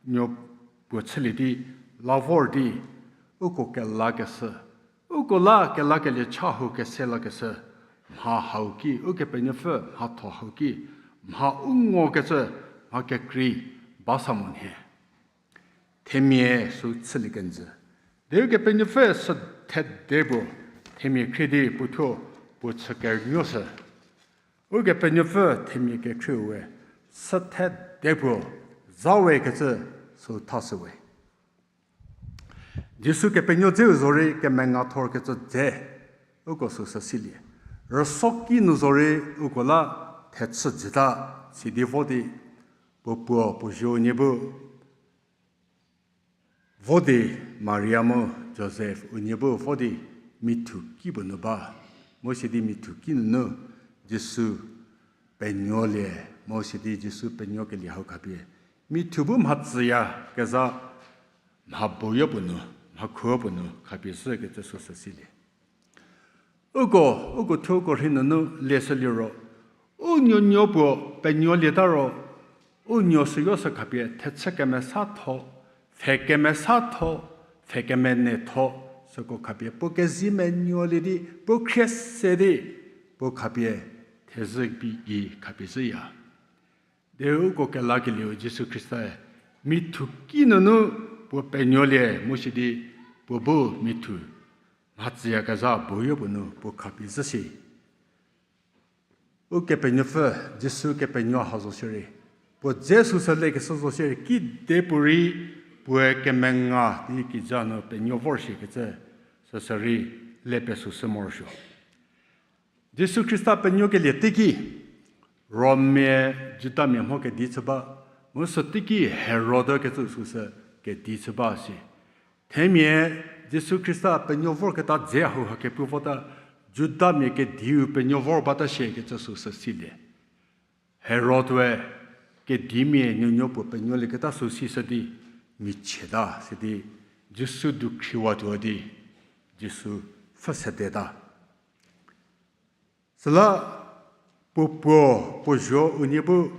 nuo puo chülie di, la vor di, uko kelakeshü, uko la kelakelie cha hau kese lakeshü, mha hau ki, Ukepenuopfü mhatho hau ki, mha u ngokecü, mha kekrei, ba sa mo nhie. Themia sü chülie kenjü. Derei Ukepenuopfü sü thede puo, themia khrie di puothuo puo chükerünuoshü. Ukepenuopfü themia kekhrieu we, sü thede puo, za we kecü sü thashü we. Jisu kepenuo dzeu zorei kemengathorkecü dze, uko süsü silie. Rüso ki nu zorei uko la thechü jüta, sidi vo di, puo puo puo zuo unie bu vo di, Maria mu Josef unie bu vo di, mithu ki puo nu ba, mu sidi mithu ki nunu Jisu penuolie, mu sidi Jisu penuokelie hau khapie, mithu bu mha tsüyakezha, mha boyo puo nu, mha khuo puo nu khapie zhükecü süsü silie. Uko, uko thuo uko rhi nunu lieshü liro, u nuonuo puo penuolieta ro, u nuo süyo sü khapie thechü kemesatho, pfhe kemesatho, pfhe kemenetho, süko khapie puo kezie menuolie di, puo khrie se di, puo khapie thezhü bi gei khapie zhüya. Derei uko kelakelieu Jisu Khrista-e, mithu ki nunu puo penuolie mu sidi puo bu mithu mha tsüyakezha boyo puo nu puo khapie zhü si. Ukepenuopfü, Jisu kepenuo ha zo shierei, puo dze süsü lekeshü zo shierei, kide puorei puoe kemenga di kijü nu penuo vor shikecü, süsü rei le pesüshü morosuo. Jisu Khrista penuokelie teiki, Rommia Judamia mho kedi chü ba, mu sü teiki Herod kecü süsü kedi chü ba si. Themia Jisu Khrista penuo vorketa dze hauha kepu vota, Judamia kediu penuo vor bata shie kecü süsü silie. Herod we kedimia nuonuo puo penuolieketa sü sishü di, michieta sidi, Jisu dukhriwatuo di, Jisu pfhü sedeta. Süla puo puo, puo zuo unie bu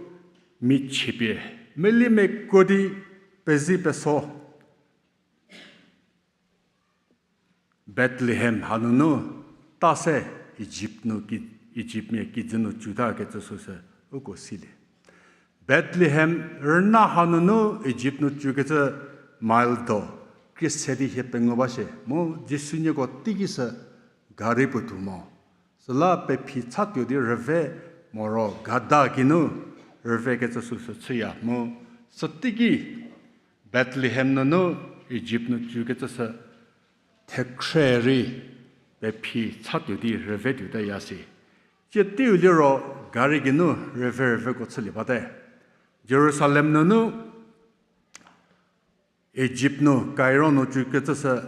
michie pie, meli mekuo di pezi peso Bethlehem hanunu ta se Egypt nu ki, Egyptmia kijü nu cütakecü süsü uko silie. Bethlehem rüna hanunu Egypt nu cükecü mile do, krie se di hie pengou ba shie, mu Jisu nieko teiki sü gari puo tuo mo. Süla pephi chatuo di rüve moro gada geinu rüvekecü süsü chüya mu süteiki Bethlehem nunu Egypt nu cükecü sü thekhre rei pephi chatuo di rüve tuotaya si. Tsie teiu liro gari geinu rüve rüveko chülie bate. Jerusalem nunu Egypt nu Cairo nu cükecü sü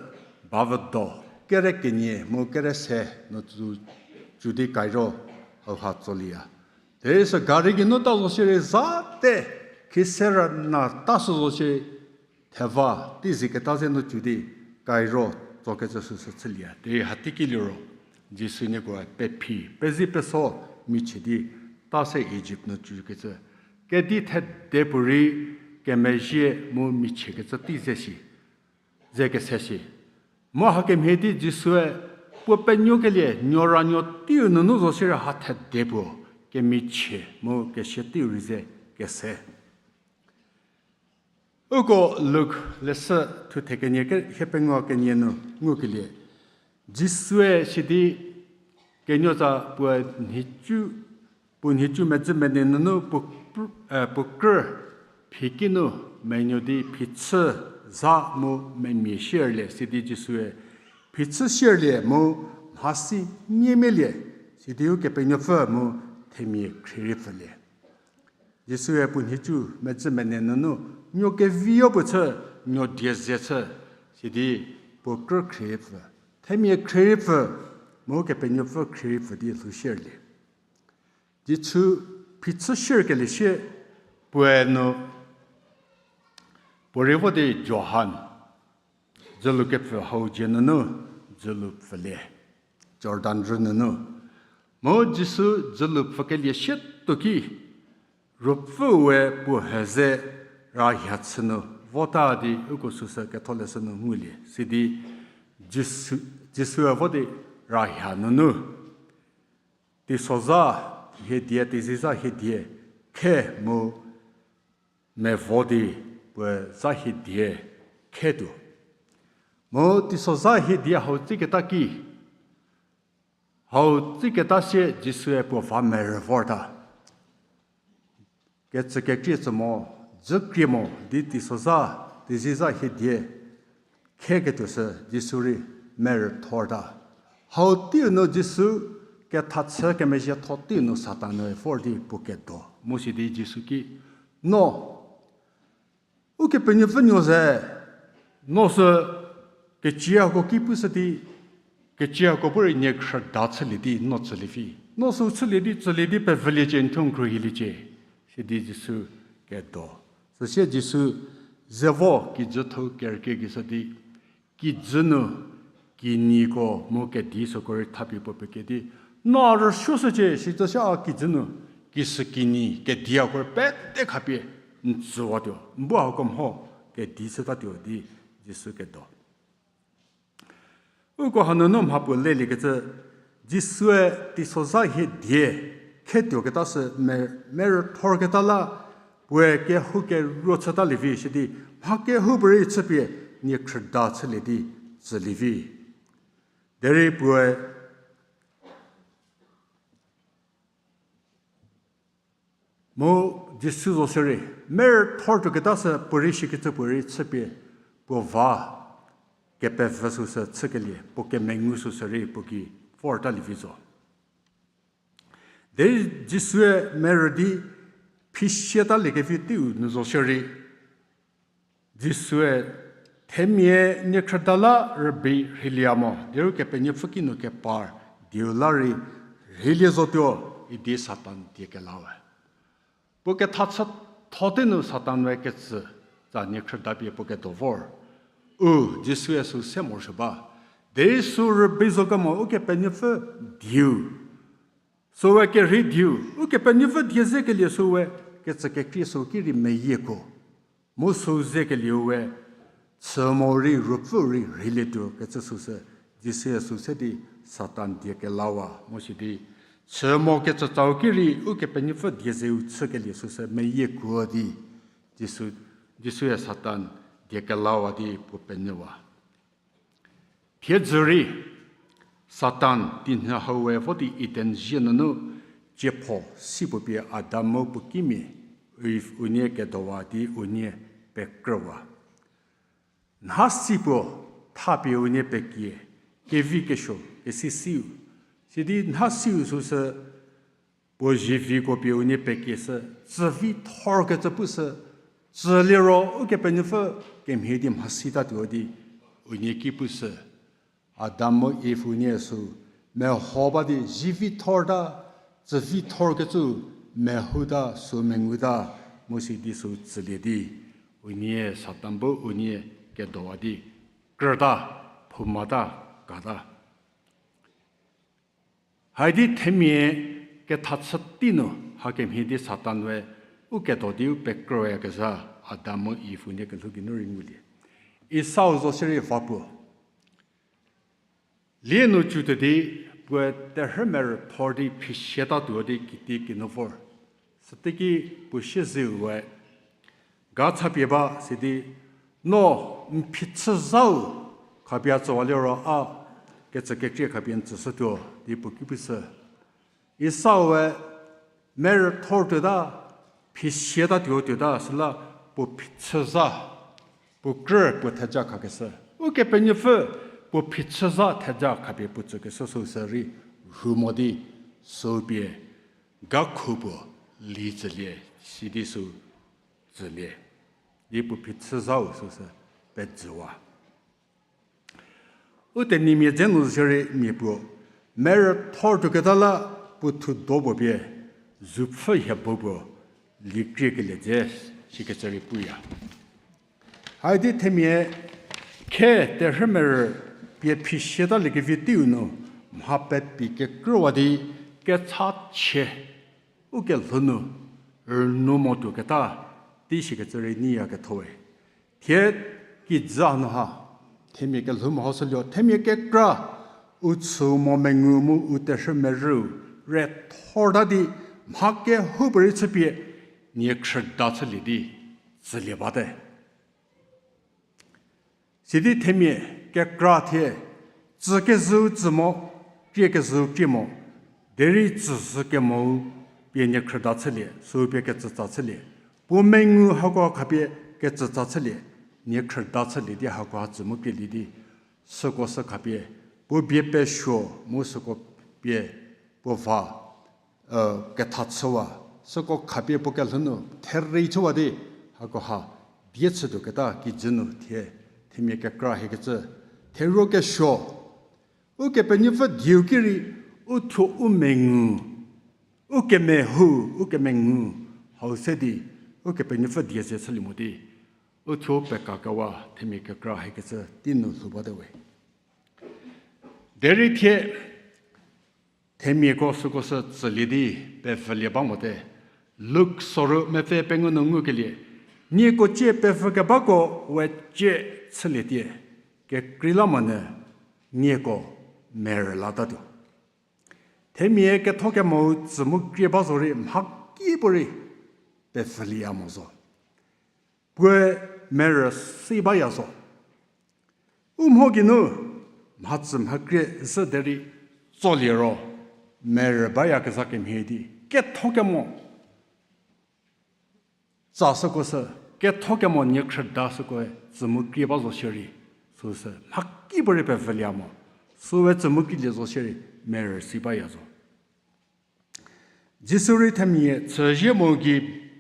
bavü do, kere kenie mu kere se nu cü, cü di Cairo hauha tsoliya. Derei sü gari geinu ta zo shierei za te, khise rüna ta sü zo shierei theva teizie keta ze nu cü di Cairo tsokecü süsü chülie. Derei hateiki liro Jisu nieko pephi pezi peso michie di ta se Egypt nu cükecü kedi thede puorei kemezhie mu michiekecü tei ze shi, ze kese shi. Mu hakemhie di Jisue puo penuokelie nuoranuo teiu nunu zo shierei ha thede puo kemichie mu kesia teiu rei ze kese. Uko Luk leshü thuthe kenie ke, hie pengou kenie nu ngukelie. Jisue sidi kenuotsa puo nhicu, puo nhicu medzü mene nunu puo pr-, eh, puo krü phiki nu menuo di phichü za mu memia sierlie sidi Jisue phichü sierlie mu mhasi mia mielie sidi Ukepenuopfü mu themia khrie rei pfülie. Jisue puo nhicu medzü mene nunu nuo keviyo puo chü, nuo die ze chü, sidi puo krü khrie pfü, themia khrie pfü, mu Kepenuopfü khrie pfü di lhou sierlie. Jisu phichü sierkelie sie puoe nu puo rei vo di Johan dzülu kepfü hau dzie nunu dzülu pfülie, Jordan rü nunu. Mu Jisu dzülu pfükelie sie tuo ki, Ruopfüe puo he ze rahia chü nu vota di uko süsü ketholeshü nu ngulie, sidi Jisu, Jisue vo di rahia nunu teisozha hiedie, teizizha hiedie khe mu mevo di puoe zha hiedie khe tuo. Mu teisozha hiedie hau tsüketa ki, hau tsüketa sie Jisue puo va merü vorta. Kecükekrie tsü mo, dzükrie mo di teisozha, teizizha hiedie kheketuo sü Jisu rei merü thorta. Hau teiu nu Jisu kethachü kemezhietho teiu nu Satan-e vor di puo kedo. Mu sidi Jisu ki, No Ukepenuopfü nuo ze, no sü keciako ki pushü di, keciako bu rei niekhrüda chülie di no tsülie vi. No sü chülie di, tsülie di pevüliecie, n thuo n khruohiliecie, sidi Jisu kedo. Süsie Jisu ze vo kijü thou kerükrie gei shü di, kijü nu kinyiko mu kedi süko rei thapie puo pekedi, No rüsuoshücie, sitsoshü a kijü nu kisü kinyi kediako rei pete khapie n tsüwatuo, n bu hako mho kedi shütatuo di Jisu kedo. Uko hanunu mhapuo leliekecü, Jisue teisozha hiedie khetuoketa sü me-, merü thorketa la, puoe kehoukeruo chütalie vi shidi, mha kehoupuorei chüpie niekhrüda chülie di tsülie vi. Derei puoe mu Jisu zo shierei, merü thortuoketa sü puorei shikecü puorei chüpie puo va kepevü süsü chükelie, puo kemengu süsü rei puo ki vortalie vi zo. Derei Jisue merü di phisietalie kevi teiu nu zo shierei, Jisue themia niekhrüda la rübei rheilie mo, derei Kepenuopfü kinu kepar dieu la rei rheilie zotuo idi Satan die kelawe. Puo kethachü tho tei nu Satan-e ketsü tsa niekhrüda pie puo kedo vor. U, Jisue sü se morosuo ba. Derei sü rübei zo kemo Ukepenuopfü dieu, süwe kerhei dieu, Ukepenuopfü die zekelie süwe kecü kekrie sü ki rei meyiekuo. Mu sü zekelieu we, chü mo rei, ruopfü rei rheilietuo kecü süsü, Jisue sü se di Satan die kelawa, mu sidi, chü mo kecü tsau ki rei, Ukepenuopfü die zeu chükelie süsü meyiekuo di, Jisu, Jisue Satan die kelawa di puo penyüwa. Thiedzü rei, Satan tinyhü hau we vo di Eden zhie nunu, ciepho si puo pie Adam mu puo kimia, Iv unie kedowa di unie pekrüwa. Nha si puo thapie unie pekie, kevi kesuo, kesi siu. Sidi nha siu süsü, puo zieviko pie unie pekieshü, tsü vi thor kecü pushü, tsü liro Ukepenuopfü kemhie di mhasi tatuo di unie ki pushü. Adam mu Iv unie sü meho ba di zivi thorta, tsü vi thor kecü mehouta, sü menguta, mu sidi sü tsülie di, unie Satan bu unie kedowa di krüta, phoumata, kata. Haidi themia kethachü tei nu hakemhie di Satan we u kedo di u pekrüyakezha Adam mu Iv unie kelhou geinu rei ngulie. Esau zo shierei va puo lie nu cütuo di, puoe terhü merü thor di phisietatuo di kiti kinu vor. Süteiki puo siezeu we ga chapie ba sidi, no n phichüzau khapie a tsüwa liro a kecü kekrie khapie n tsüshütuo di puo ki pushü. Esau we merü thor tuota, phisietatuo tuota, süla puo phichüza, puo krü puo theja khakeshü. Ukepenuopfü puo phichüza theja khapie puo tsükeshü süsü rei rhu mo di, sü pie gakhu puo li tsülie, sidi sü tsülie. Di puo phichüzau süsü pejüwa. U tenyimia dze nu shierei mia puo merü thor tuoketa la puo thudo puo pie zupfü hiebo puo li kriekelie dze shikecü rei puya. Haidi themia khe terhü merü pie phisietalie kevi teiu nu mha pepi kekrüwa di kechachie u kelhou nu rünu mo tuoketa tei shikecü rei niyakethoe. Thie kijü hanu ha themia kelhou mehoshülie, themia kekra u chü mo mengu mu u terhü merüu re thorta di mha kehoupuorei chüpie niekhrüda chülie di tsülie bate. Sidi themia kekra thie tsükezhüu tsü mo, kriekezhüu krie mo, derei tsüzhü kemou pie niekhrüda chülie, süu pie kecütsa chülie. Puo mengu hakoha khapie kecütsa chülie, niekhrüda chülie di hakoha tsü mu krielie di, süko sü khapie puo bie pesuo mu süko pie puo va ketha chüwa, süko khapie puo kelhou nu therei chüwa di, hakoha die chütuoketa kijü nu thie themia kekra hiekecü theruo kesuo, Ukepenuopfü dieu ki rei, u thuo u mengu, u kemehou, u kemengu, hau se di Ukepenuopfü die ze chülie mo di, u thuo pekakewa themia kekra hiekecü tei nu lhou bate we. Derei thie themiako süko sü tsülie di pevülie ba mote. Luk soru mepfü pengou nu ngukelie, nieko cie pevükebako we cie chülietie, kekreilamonyü nieko merü latatuo. Themia ketho kemou tsü mu krie ba zorei mhakipuorei pevülieya mo zo. Puoe merü si baya zo. U mho geinu mhatsü mhakrie zhü derei tsolie ro, merü bayakezha kemhie di ketho kemo tsa süko sü, ketho kemo niekhrüda sükoe tsü mu krie ba zo shierei, süsü mhakipuorei pevülie mo, süe tsü mu krielie zo shierei merü si baya zo. Jisu rei themia chüzie mo gei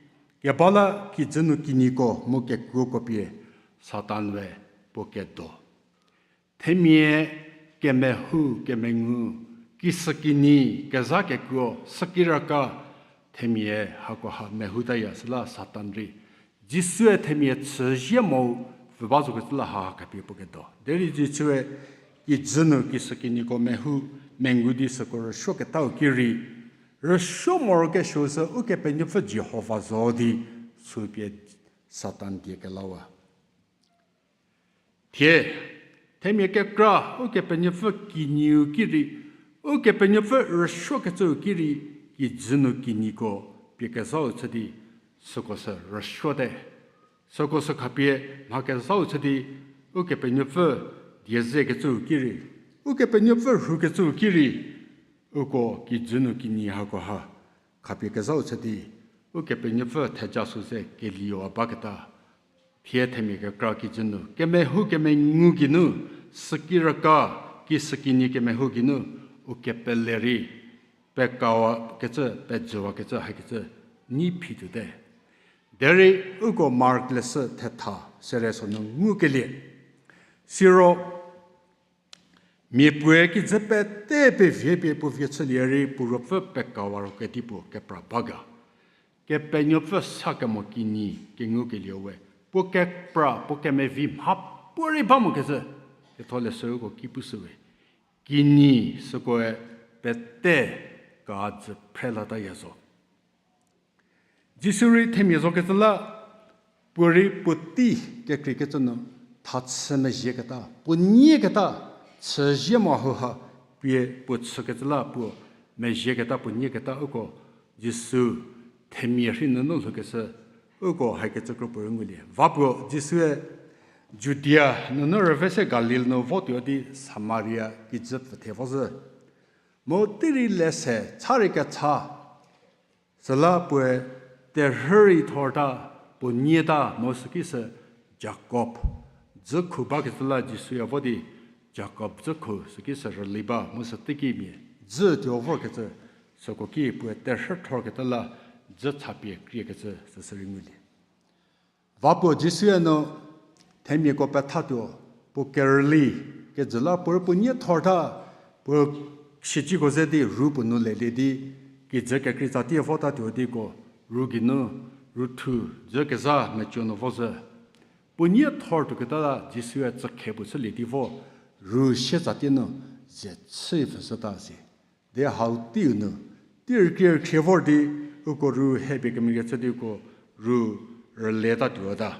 keba la kijü nu kinyiko mu kekuoko pie Satan we puo kedo. Themia kemehou kemengu, kisükinyi, kezha kekuo, sükiraka, themia hakoha mehoutaya süla Satan rei Jisue themia chüzie mo pfü ba zokecü la haha khapie puo kedo. Derei Jisue kijü nu kisükinyiko mehou mengu di süko rüsuoketau ki rei, rüsuo morokesuo sü Ukepenuopfü Jihova zo di sü pie Satan die kelawa. Thie, themia kekra Ukepenuopfü kinyiu ki rei, Ukepenuopfü rüsuokecüu ki rei, kijü nu kinyiko pie kezhau chü di, süko sü rüsuote. Süko sü khapie mha kezhau chü di, Ukepenuopfü die zekecüu ki rei, Ukepenuopfü rhukecüu ki rei, uko kijü nu kinyi hako ha khapie kezhau chü di, Ukepenuopfü theja sü ze kelieu a baketa. Thie themia kekra kijü nu, kemehou kemengu geinu, süki rüka, ki sükinyi kemehou geinu, u kepele rei, pekawakecü, pejüwakecü, hakecü, nyi phi tuote. Derei uko Mark leshü thetha, sere so nu ngukelie. Siro, mia puoe kijü pete pevie pie puo vie chülie rei puo ruopfü pekawa ro kedipuo kepra ba ga. Kepenuopfü sa kemo kinyi kengukelie we. Puo kepra, puo kemevi mha puorei ba mokecü. Ketholeshü uko ki pushüwe. Kinyi sükoe pete kajü phre lataya zo. Jisu rei themia zokecü la, puo rei puotei kekreikecü nu, thachü mezhieketa, puo nyieketa, chüzie mo hauha, pie puo chükecü la puo mezhieketa, puo nyieketa uko, Jisu themia rhei nunu lhoukeshü, uko hakecü kro puorei ngulie. Va puo Jisue Judia nunu rüvese Galil nu votuo di Samaria kijü pfüthe vo zhü. Mu tei rei lese cha rei kecha, süla puoe terhü rei thorta, puo nyieta mu süki sü Jakob dzükhu bakecü la Jisue vo di Jakob dzükhu süki sü rüli ba mu sü teikimia dzü tuo vorkecü, süko ki puoe terhü thorketa la dzü chapie kriekecü süsü rei ngulie. Va puo Jisue nu themiako pethatuo, puo kerüli kejü la puo rei puo nyie thorta, puo sieciko ze di ru puo nu lelie di, kijü kekrei tsatie votatuo diko, ru geinu, ru thu, dzü kezha meco nu vo zhü. Puo nyie thortuoketa la Jisue tsükhe puo chülie di vo, ru sie tsatie nu ze chü pfhüshüta si. Di hau teiu nu, tei rükrie rükhrie vor di, uko ru hepie kemeriechü di uko ru rületatuota.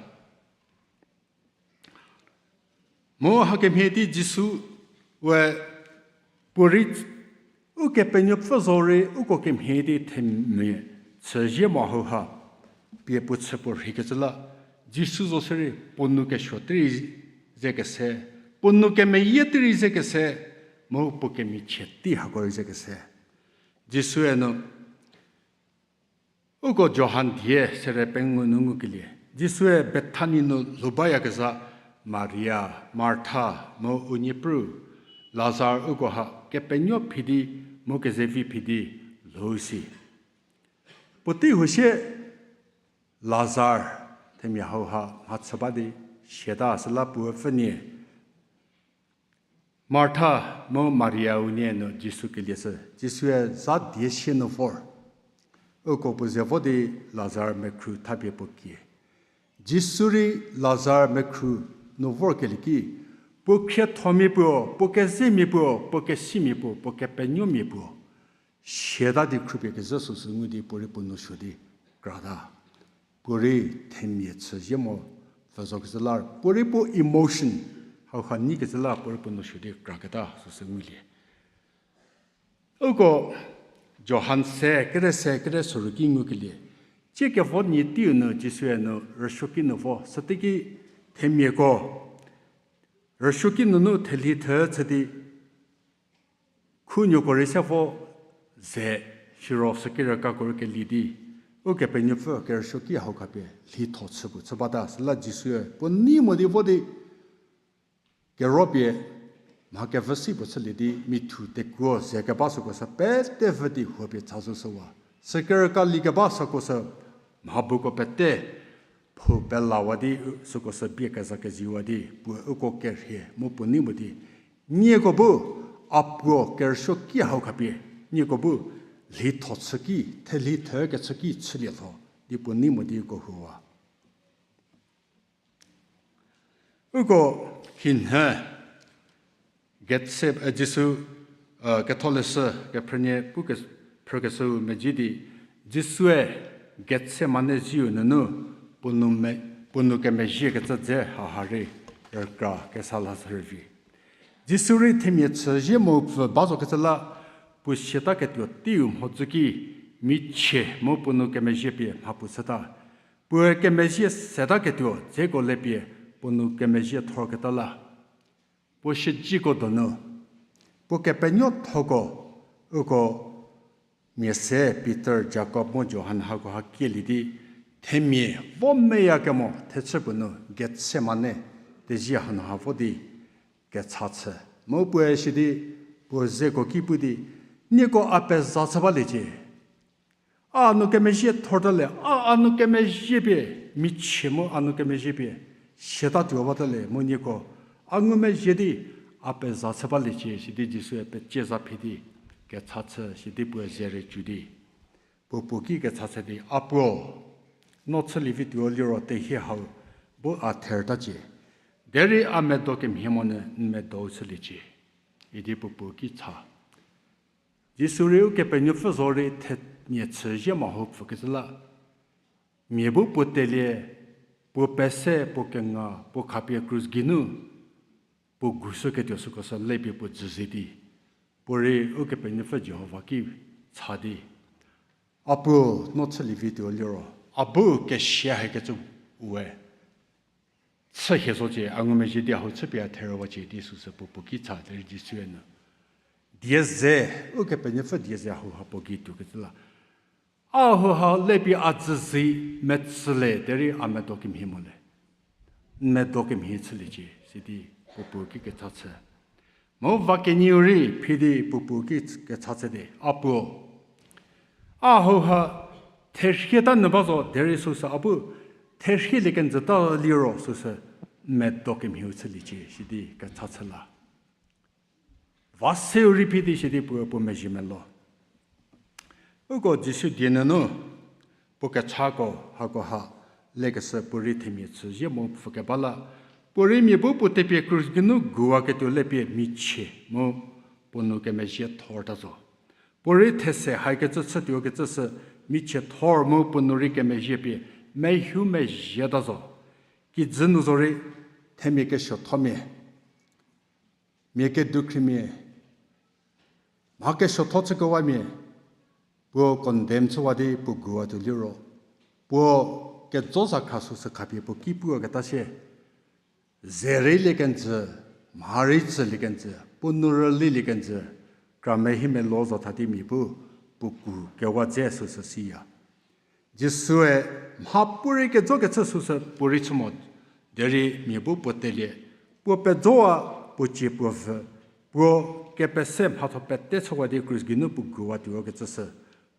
Mu hakemhie di Jisu we puorei Ukepenuopfü zorei uko kemhie di themia chüzie mo hauha, pie puo chü puo rheikecü la, Jisu zo sirei puo nou kesuo tei rei ze kese, puo nou kemeyie tei rei ze kese, mu puo kemichie tei hako rei ze kese. Jisue nu, uko Johan die sere pengou nu ngukelie. Jisue Bethani nu lhou bayakezha Maria, Martha, mu u niepru Lazar uko ha kepenuo phi di mu kezevi phi di lhou si. Puotei huo sie Lazar themia hauha mhachü ba di siata süla puo pfünie. Martha mu Maria unie nu Jisu kelieshü, Jisue za die sie nu vor. Uko puo ze vo di Lazar mekhru thapie puo kie. Jisu rei Lazar mekhru nu vorkelie ki, puo khriethomia puo, puo kezemia puo, puo kesimia puo, puo kepenuomia puo siata di khrupie kezhü süsü ngu di puorei puo nou suo di krata. Puorei themia chüzie mo pfü zokecü la, puorei puo emotion hauha nyikecü la puorei puo nou suo di kraketa süsü ngulie. Uko Johan se, kere se, kere soru ki ngukelie. Tsie kevo nie teiu nu Jisue nu rüsuoki nu vo, süteiki themiako rüsuoki nunu thelhi thü chü di, khunuoko rei se vo ze, siro süki rükako rei keli di, Ukepenuopfü kerüsuoki hau khapie lhitho chü puo chü bata, süla Jisue puo nei mo di vo di, kero pie mha kevü si puo chülie di, mithu tekuo ze keba süko sü pete vü di huo pie cha zo shüwa. Süki rüka li keba süko sü mha buko pete phu pelawa di, süko sü bie keza keziwa di, puoe uko kerhie mu puo nei mo di, nieko bu, a puo kerüsuoki hau khapie, nieko bu lhitho chüki, thelhi thü kechüki chülie lho di puo nei mo di uko huowa. Uko hinhie Getse-, eh, Jisu, eh, ketholeshü kephrünie pu ke-, phrükeshüu medzi di, Jisue Gethsemane ziu nunu puo nou me-, puo nou kemezhiekecü dze haha rei rükra kesa lashü rüvi. Jisu rei themia chüzie mu pfü ba zokecü la, puo siataketuo teiu mhodzü ki michie mu puo nou kemezhie pie mha puo chüta. Puoe kemezhie setaketuo dzeko le pie puo nou kemezhie thorketa la. Puo siedziko donu, puo kepenuothoko, uko mia se Pitor, Jakob mu Johan hakoha kielie di, themia vo meyakemo thechü puo nu Gethsemane tezie hanu ha vo di kecha chü. Mu puoe sidi, puo zeko ki pu di, nieko a peza chü baliecie. A nou kemezhie thorta le, a, a nou kemezhie pie, michie mu a nou kemezhie pie, siatatuo bata le, mu nieko, a ngumezhie di, a peza chü baliecie, sidi Jisue pecie za phi di, kecha chü, sidi puo ze rei cu di. Puo puo ki kecha chü di, A puo, no chülievi tuo liro tehie hau, bu a thertacie. Derei a medo kemhie monyü n medou chüliecie. Idi puo puo ki cha. Jisu rei Ukepenuopfü zorei themia chüzie ma hau pfükecü la. Mia bu puo telie, puo pese, puo kenga, puo khapie krus geinu, puo gushüketuo süko sü lepie puo dzüzie di. Puo rei Ukepenuopfü Jihova ki cha di. A puo, no chülievi tuo liro, a bu kesia hakecü we chü hie zocie, a ngumezhie di a hau chüpie a therüwacie di süsü puo puo ki cha derei Jisue nu. Die ze, Ukepenuopfü die ze a hauha puo gei tuokecü la. A hauha lepie a dzüzie metsüle derei a medo kemhie mo le. N medo kemhie chüliecie, sidi puo puo ki kecha chü. Mu va kenieu rei phi di puo puo ki kecha chü di, A puo, a hauha therhie ta nyü ba zo derei süsü a bu therhielie kenjüta liro süsü n medo kemhieu chüliecie, sidi kecha chü la. Va seu rei phi di sidi puo puo mezhie melo. Uko Jisu die nunu, puo kechako hakoha lekeshü puorei themia chüzie mu pfükeba la, puorei mia bu puo tepie krus geinu guwaketuo lepie michie mu puo nou kemezhie thorta zo. Puorei these haikecü chütuokecü sü michie thor mu puo nou rei kemezhie pie mehu mezhieta zo. Kijü nu zorei themia kesuothomia, mia kedukhrimia, mha kesuotho chükewamia, puo condemn chüwa di puo guwatuo liro, puo kejo zakhra süsü khapie puo ki puwaketa sie, ze rei lie kenjü, mha rei tsülie kenjü, puo nou rülilie kenjü, kramehimelo zo tha di mia bu puo ku kewa dze süsü siya. Jisue mha puorei kejokecü süsü puorei chü mo, derei mia bu puo telie, puo pejowa, puo cie puo vü, puo kepese mhatho pete chüwa di krus geinu puo guwatuo kecü sü,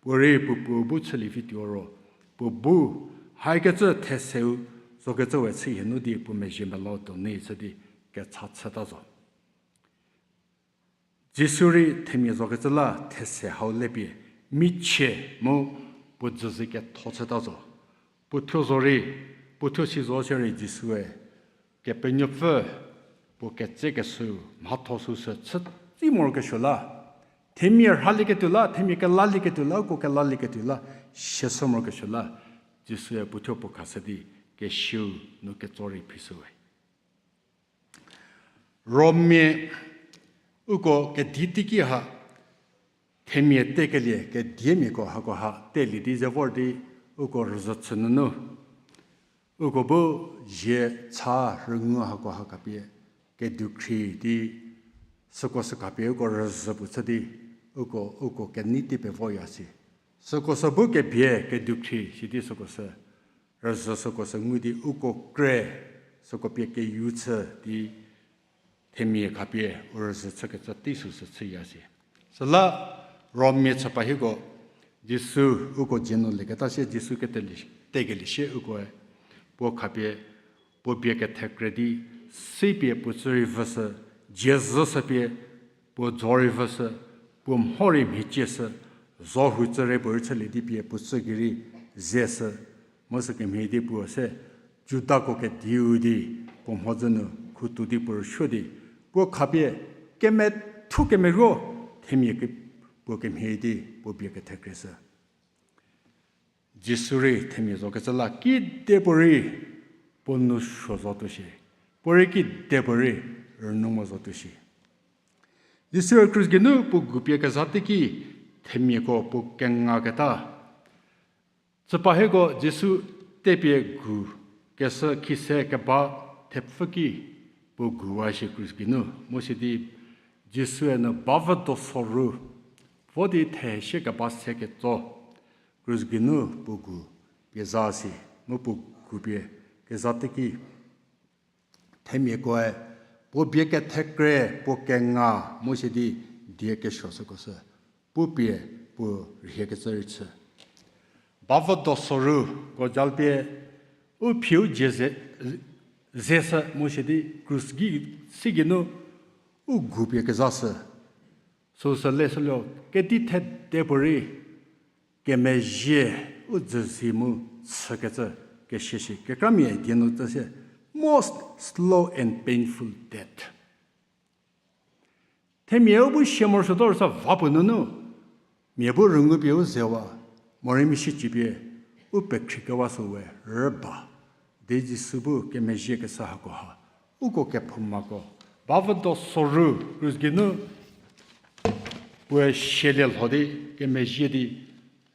puorei puo puo bu chülievi tuo ro, puo bu haikecü theseu zokecü we chü hie nu di puo mezhie melo donu chü di kecha chüta zo. Jisu rei themia zokecü la these hau lepie, michie mu puo dzüzie ketho chüta zo. Puo thuo zorei, puo thuo si zo sierei Jisue, Kepenuopfü, puo ketsekeshü mhatho süsü chü tsi morokesuo la, themia rhalieketuo la, themia kelalieketuo la, uko kelalieketuo la, siashü morokesuo la, Jisue puo thuo puo khashü di kesiu nu ketso rei phishüwe. Rommia uko kedi teiki ha, themia tekelie kediemiako hakoha telie di ze vor di uko rüzhü chü nunu, uko bu zie cha rüngu hakoha khapie kedukhri di süko sü khapie uko rüzhü puo chü di uko, uko kenei tei pevoya si. Süko sü bu kebie kedukhri sidi süko sü rüzhü süko sü ngu di uko kre süko pie keyu chü di themia khapie u rüzhü chükecü tei süsü chüya si. Süla Rommia chüpa hieko, Jisu uko dzie nu leketa sie Jisu kete tekelie sie ukoe puo khapie puo bie kethekre di, sipie puo tsü rei vüshü, dzie zhüshü pie puo dzo rei vüshü, puo mho rei mhicieshü, zo hu tsü rei puo rei chülie di pie puo tsü gei rei zeshü, mu sükemhie di puo se Judako kediu di puo mhodzü nu khutu di puo rüsuo di, puo khapie kemethu kemeruo themia ke puo kemhie di puo bie kethekreshü. Jisu rei themia zokecü la kidepuorei puo nou suo zotuo shie. Puo rei kidepuorei rünou mo zotuo shie. Jisu krus geinu puo gupie kezha teiki themiako puo kengaketa. Chüpa hieko Jisu tepie gu keshü khise keba thepfü ki puo guwa shie krus geinu. Mu sidi Jisue nu bavü do soru vo di thehesie keba se ketso krus geinu puo gu pie za si, mu puo gupie kezha teiki themiakoe puo bie kethekre puo kenga mu sidi die kesuo süko sü pupie puo rhiekecü rei chü. Bavü do soruko jalpie u phiu dzie ze, ze sü mu sidi krus gei si geinu u gupie kezha sü. Süsü lesuo kedi thedepuorei kemezhie u dzüzi mu chükecü keshie shi. Kekramia die nu tsü se most slow and painful death. Themia u bu sia morosuotuo sa va puo nunu mia bu rüngupie u zewa, morei misi cipie u pekhri kewa süwe rüba. Di Jisu bu kemezhie kesa hakoha uko kephoumako bavü do soru krus geinu puoe sielie lho di kemezhie di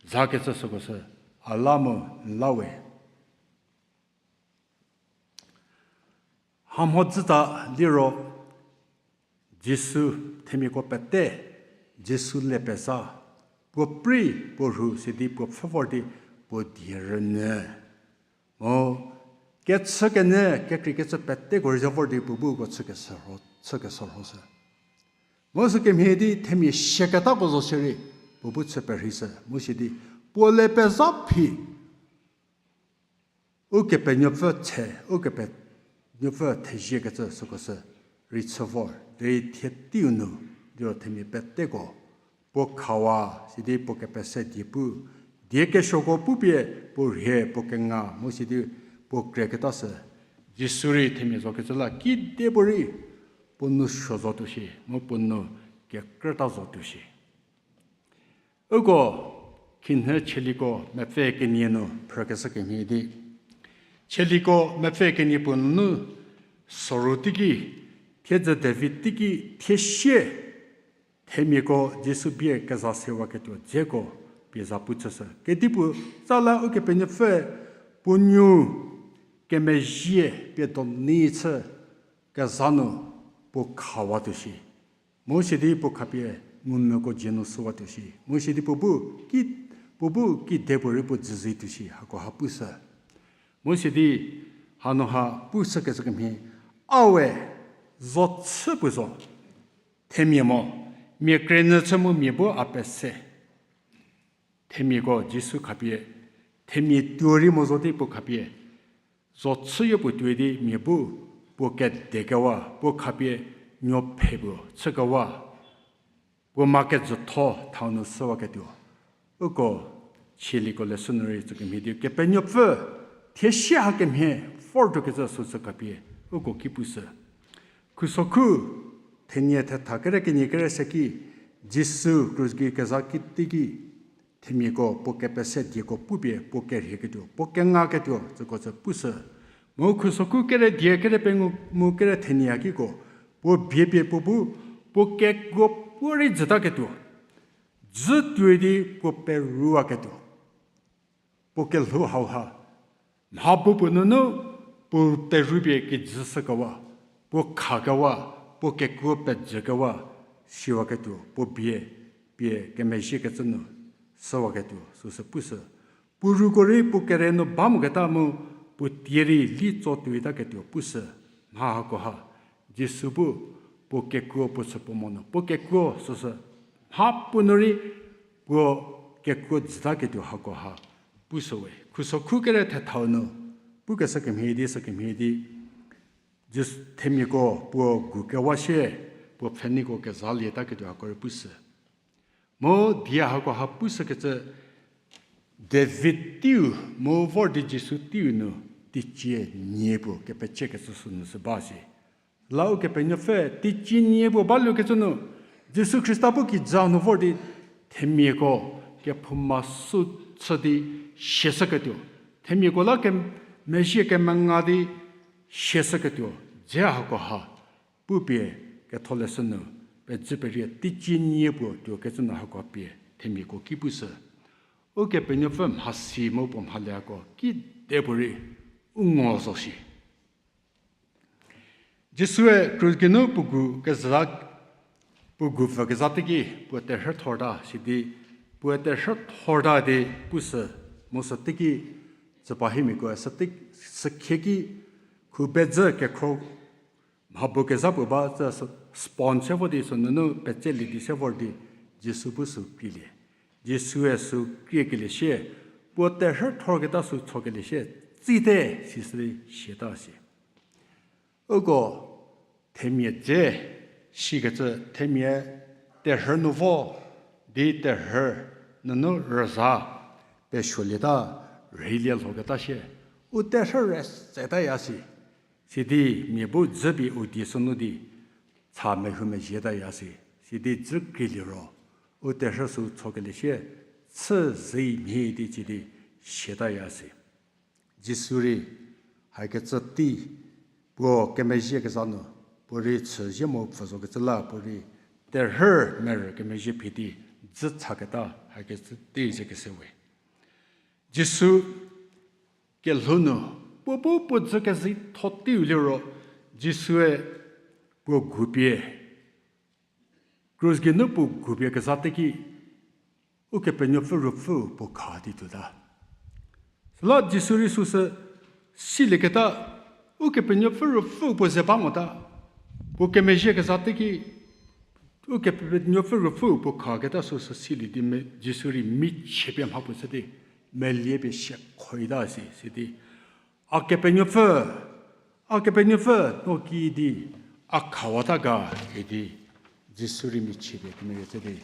zakecü süko sü a la mu n la we. Hamhodzü ta liro Jisu themiako pete, Jisu le peza, puo prei, puo rhu sidi puo pfhü vor di puo die rünyü. Mu kechükenyü kekreikecü peteko rei ze vor di puo bu uko chü kesorho, chü kesorho sü. Mu sükemhie di themia siaketako zo shierei puo bu chü perhei sü. Mu sidi puo le peza phi Ukepenuopfü the, Ukepenuopfü theziekecü süko sü rei chü vor, derei thie teiu nu, liro themia peteko puo khawa, sidi puo kepese die pu, die kesuoko pupie puo rhie puo kenga mu sidi puo kreketa sü, Jisu rei themia zokecü la kedipuorei puo nou suo zotuo shi, mu puo nou kekrüta zotuo shi. Uko khinhie Tsaliko mepfü kenie nu phrükeshü kemhie di, Tsaliko mepfü kenie puo nunu soru teiki, thiedzü David teiki thiesie themiako Jisu bie keza sewaketuo dzeko pie za pu chüshü. Kedipuo tsala Ukepenuopfüe puo nuo kemezhie pie doni chü keza nu puo khawatuo shi. Mu sidi puo khapie ngumvüko dzie nu süwatuo shi. Mu sidi puo bu ki, puo bu kidepuorei puo dzüzituo shi, hakoha pushü. Mu sidi hanu ha pushükecü kemhie, a we zo chü puo zo. Themia mo, mia kre nyü chü mu mia bu a pese. Themiako Jisu khapie, themia tuo rei mo zo di puo khapie zo chüyo puo tuoi di mia bu puo kedekewa, puo khapie nuophe puo chükewa, puo ma kejütho thau nu süwaketuo. Uko Tsaliko leshü nu rei tsükemhie di Kepenuopfü thiesie hakemhie vortuokecü süsü khapie uko ki pushü. Khusokhu thenie thetha kere kenie kere se ki, Jisu krus gei keza ki teiki, themiako puo kepese dieko pupie puo kerhieketuo, puo kengaketuo tsüko tsü pushü. Mu khusokhu kere die kere pengou mu kere thenie kiko, puo bie pie puo bu, puo kekuo puorei jütaketuo, jü tuoi di puo peruwaketuo. Puo kelhou hauha, mha puo puo nunu, puo perupie kijü shükewa, puo khakewa, puo kekuo pejükewa, siwaketuo, puo bie, pie kemezhiekecü nu, süwaketuo, süsü pushü. Puo ruko rei puo kere nu ba moketa mu, puo tie rei li tso tuoitaketuo pushü, mha hakoha. Jisu bu, puo kekuo puo chü puo mo nu, puo kekuo süsü, mha puo nu rei, puo kekuo jütaketuo hakoha, pushüwe. Khusokhu kere thethau nu, pukeshü kemhie di, sü kemhie di, Jisu themiako puo gu kewa sie, puo pfheniko kezalietaketuo hako rei pushü. Mu die hakoha pushükecü, David teiu, mu vor di Jisu teiu nu, teicie nie puo kepeciekecü sünu sü ba si. La Ukepenuopfü teicie nie puo balukecü nu, Jisu Khrista bu kijü nu vor di, Themiako kephouma sü chü di siashüketuo, themiako la kemezhie kemenga di siashüketuo, dze hako ha pupie Ketholeshü nu pedzü perie teicie nie puo tuokecü nu hako pie themiako ki pushü. Ukepenuopfü mhasi mu puo mhale hako kidepuorei u ngo zo shi. Jisue krus geinu puo gu kezha, puo gu pfü kezha teiki puo terhü thorta sidi, puo terhü thorta di pushü, mu sü teiki tsüpahimiako sü te-, sükhieki khubedzü kekhro mhapuo kezha puo ba tsü sü sponge se vo di sünunu petselie di se vor di Jisu bu sü krielie. Jisue sü kriekelie sie, puo terhü thorketa sü chokelie sie, tsite, sisü di siata si. Uko themia dze sikecü themia terhü nu vo di terhü nunu rüza pesuolieta rheilie lhoketa sie, u terhü re setaya si. Sidi mia bu dzüpie u die sünu di cha mehu mezhietaya si. Sidi dzü kriliro u terhü sü chokelie sie, chü zei mhie di ci di siataya si. Jisu rei hakecü tei, puo kemezhie kezha nu, puo rei chüzie mo pfü zokecü la puo rei terhü merü kemezhie phi di dzü chaketa hakecü tei ze kese we. Jisu kelhou nu puo bu puo dzü kezei tho teiu liro, Jisue puo gupie, krus geinu puo gupie kezha teiki, Ukepenuopfü Ruopfüu puo kha di tuota. Süla Jisu rei süsü silieketa, Ukepenuopfü Ruopfüu puo ze ba mota, puo kemezhie kezha teiki, Ukepenuopfü Ruopfüu puo khaketa süsü silie di me-, Jisu rei michie pie mha puo chü di, melie pie siekhoita si, sidi, A Kepenuopfü, A Kepenuopfü, no kiüdi a khawata ga idi, Jisu rei michie pie kemerietsa di,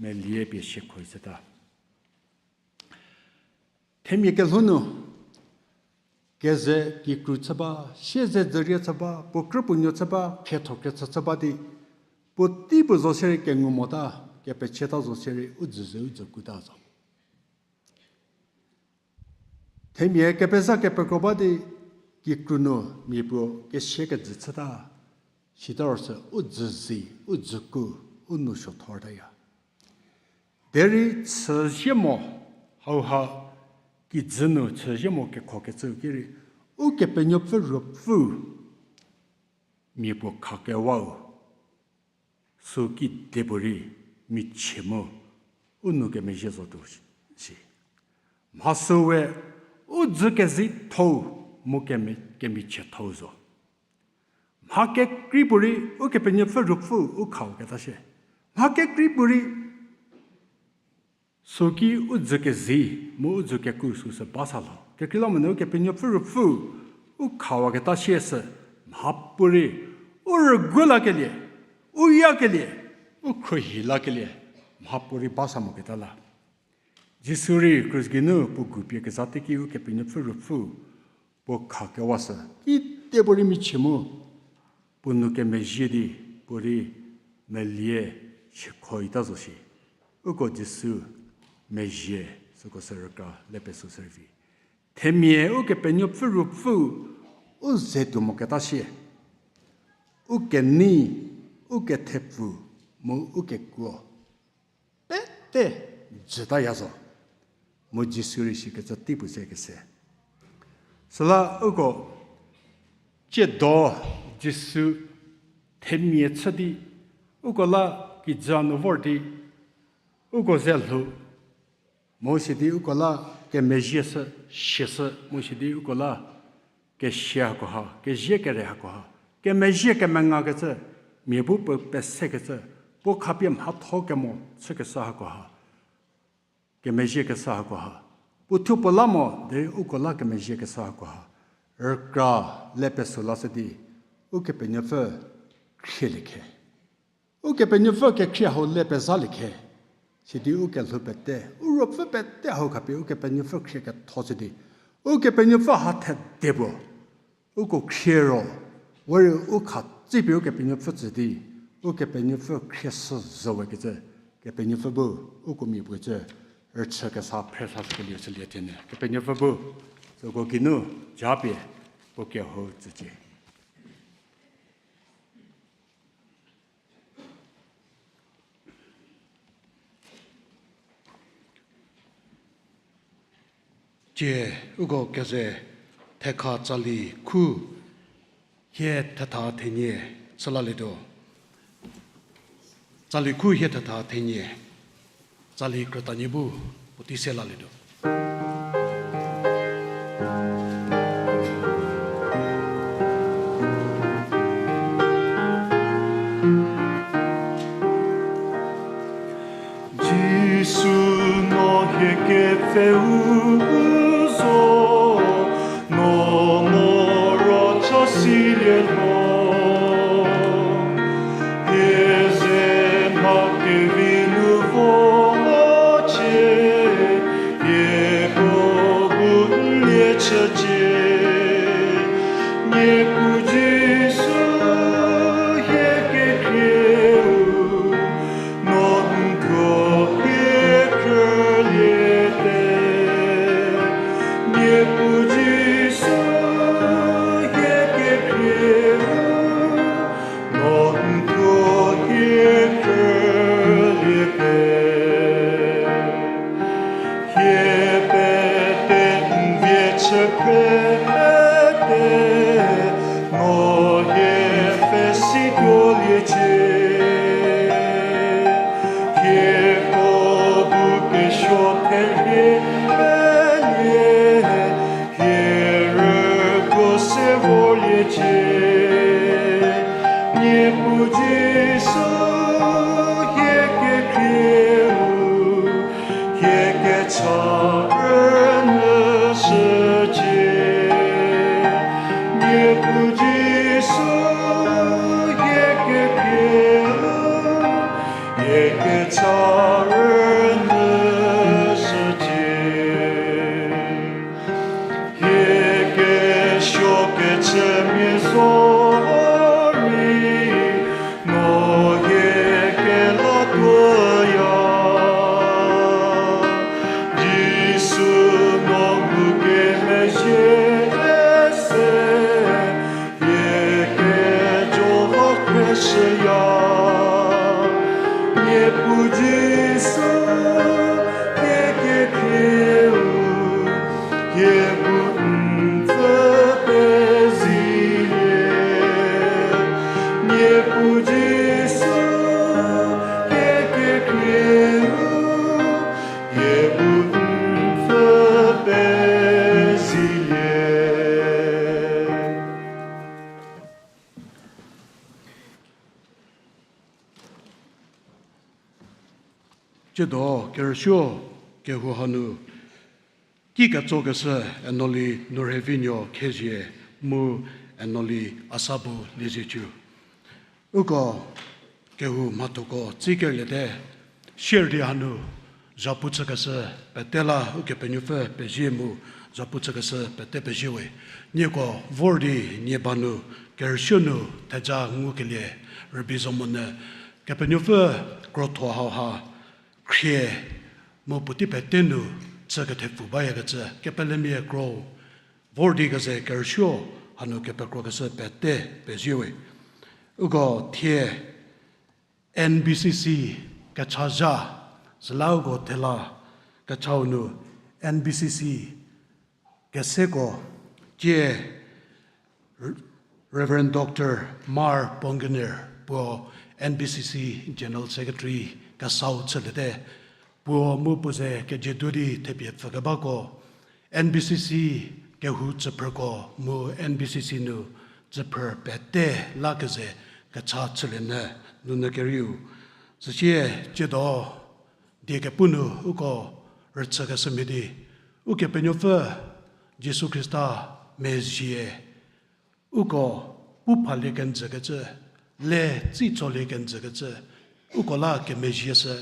melie pie siekhoishüta. Themia kelhou nu, keze kikru chü ba, siezedzürie chü ba, puo krü puo nuo chü ba, khietho khriechü chü ba di, puotei puo zo sierei kengu mota, kepecheta zo sierei u dzü ze u dzü kuta zo. Themia kepeza kepekro ba di kikru nu mia puo kesia kejü chüta, sita ro sü u dzü zi, u dzü ku, u nou suothortaya. Derei chüzie mo, hauha kijü nu chüzie mo kekhokecüu ki rei, Ukepenuopfü Ruopfü mia puo khakewau, sü kidepuorei michie mu u nou kemezhie zotuo si. Mha süu we u dzü kezeithou mu kemi-, kemichiethou zo. Mha kekrei puorei Ukepenuopfü Ruopfü u khau keta shie. Mha kekrei puorei süki u dzü kezi mu u dzü keku süsü ba sa lho. Kekreilamonyü Ukepenuopfü Ruopfü u khawaketa shie sü mhapuorei u rüguo lakelie, u yakelie, u khruohi lakelie, mhapuorei ba sa moketa la. Jisu rei krus geinu puo gupie kezha teiki Ukepenuopfü Ruopfü puo khakewa sü, kitepuorei michie mu, puo nou kemezhie di, puorei melie siekhoita zo shi. Uko Jisu mezhie süko sü rükra le peso servi. Themia Ukepenuopfü Ruopfü u ze tuo moketa shie. U kenei, u kethepfu, mu u kekuo pete jütaya zo. Mu Jisu rei sikecü tei puo se kese. Süla uko tsiedo Jisu themia chü di, uko la kijü nu vor di, uko ze lhou, mu sidi uko la kemezhie sü, siashü, mu sidi uko la kesia hakoha, kezie kere hakoha, kemezhie kemengakecü, mia bu puo pesekecü, puo khapie mhatho kemo chükeshü hakoha, kemezhie keshü hakoha, puo thuo puo la mo derei uko la kemezhie keshü hakoha, rükra le peso lashü di, Ukepenuopfü khrieliekhe. Ukepenuopfü kekhrie hau le pezaliekhe. Sidi u kelhou pete, u ruopfü pete hau khapie Ukepenuopfü khrie ketho chü di, Ukepenuopfü ha thede puo uko khrie ro, we rei u khatsipie Ukepenuopfü tsü di, Ukepenuopfü khrie sü zo wekecü Kepenuopfü bu uko mia puo cü rüchü kesa phresa shükelieu chülie thienyü. Kepenuopfü bu süko geinu japie puo kehou tsücie. Tie uko keze thekha tsali khu hie thetha thenie chülalietuo. Tsali khu hie thetha thenie, tsali krütanie bu puotei se lalietuo. Jisu, no hie kepfheu zo, no moro cha silie lho. Hie ze mha kevi nu vocie, hieko bu n lie chücie. Niepuu Jisu, hie kekhrieu, no n thuo hie khrüliete. Niepuu Jisu, hie kekhrieu, no n thuo hie khrüliete. Hie pete n vie chü pete, no hie pfhesi tuoliecie. Hieko bu kesuo thelie, hie rüko se vorliecie. Niepuu Jisu, hie kekhrieu, hie kecha rünyüshücie. Niepuu Jisu, hie kekhrieu, hie kecha rünyüshücie. Hie kesuo kechümia zorei, no hie kelatuoya. Jisu, no bu kemezhie se, hie kejo va khreshüya. Niepuu Jisu, hie kekhrieu, hie bu n pfü pezilie. Niepuu Jisu, hie kekhrieu, hie bu n pfü pezilie. Tsiedo kerüsuo kehou hanu ki ketsokeshü Enoli Nurhevinuo Khezie mu Enoli Asabu Liezietsu. Uko kehou mhathoko tsikelie te, sier di hanu zhapu chükeshü pete la Ukepenuopfü pezie mu zhapu chükeshü pete pezie we. Nieko vor di nie ba nu kerüsuo nu theja ngukelie rübei zo monyü, Kepenuopfü krotho hauha khrie mu puotei pete nu chü kethepfu bayakecü kepelemia kro vor di keze kerüsuo hanu kepekrokeshü pete pezie we. Uko thie N B C C kechazha, süla uko thela kechau nu N B C C keseko tie Reverend Doctor Mar Pongener puo N B C C General Secretary kesau chüliete, puo mu puo ze kejiedu di thepie pfükebako N B C C kehou tsüphrüko mu N B C C nu tsüphrü pete la keze kecha chülie nyü nunu kerieu. Süsie tsiedo die kepu nu uko rüchükeshü mhie di, Ukepenuopfü Jisu Khrista mezhie uko pu phalie kenjükecü, le tsitsolie kenjükecü, uko la kemezhie sü,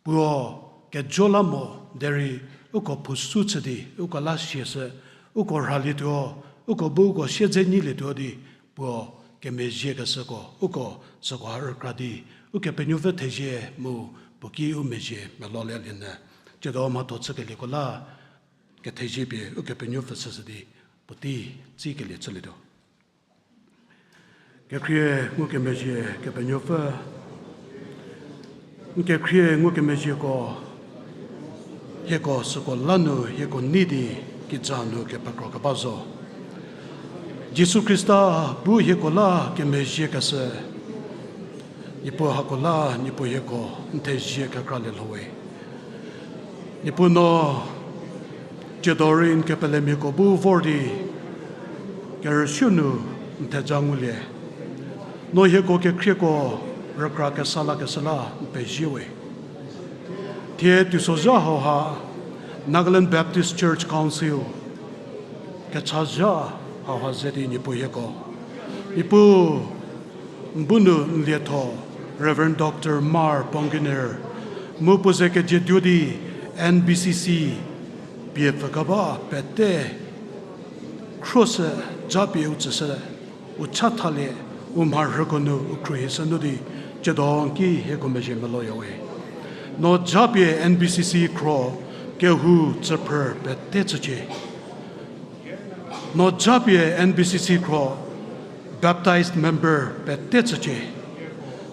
puo kejo la mo derei uko phusu chü di uko la siashü, uko rhalietuo, uko bu uko siedze nyilietuo di puo kemezhiekeshüko uko süko rükra di Ukepenuopfü thezie mu puo ki u mezhie melolie lienyü, tsiedo mhatho chükelieko la kethezie pie Ukepenuopfü süsü di puotei tsikelie chülietuo. Kekhrie ngukemezhie Kepenuopfü, n kekhrie ngukemezhieko, hieko süko la nu hieko nei di kiza nu kepekrokeba zo. Jisu Khrista bu hieko la kemezhie keshü, Niepuu hako la Niepuu hieko n thezie kekralie lho we. Niepuu no tsiedo rei n kepelemiako bu vor di kerüshü nu n theja ngulie. No hieko kekhrieko rükra kesa lakeshü la n pezie we. Thie teisozha hauha Nagaland Baptist Church Council kechazha hauha ze di Niepuu hieko, Niepuu n bu nu n lietho Reverend Doctor Mar Ponginer mu puo ze kejieduo di N B C C pie pfükeba pete khro sü japie u tsüshü, u chathalie, u mharhüko nu u khruohishü nu di tsiedo n ki hieko mezhie meloya we. No japie N B C C khro kehou tsüphrü pete tsücie. No japie N B C C khro baptized member pete tsücie.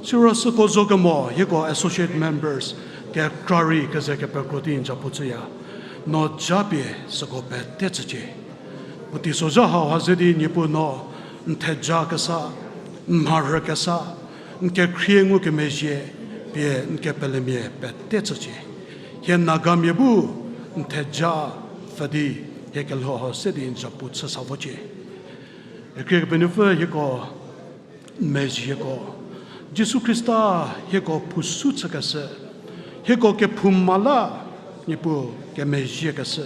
Siro süko zo kemo hieko associate members kekra rei keze kepekro di n zapu chüya. No japie süko pete tsücie. Puotei sozha hauha ze di Niepuu no n theja kesa, n mharhü kesa, n kekhrie ngukemezhie pie n kepelemia pete tsücie. Hie Nagamia bu n theja pfü di hie kelhou hau se di n zapu chü sa vocie. Kekhrie Kepenuopfü hieko n mezhieko, Jisu Khrista hieko phusu chükeshü, hieko kephouma la Niepuu kemezhiekeshü,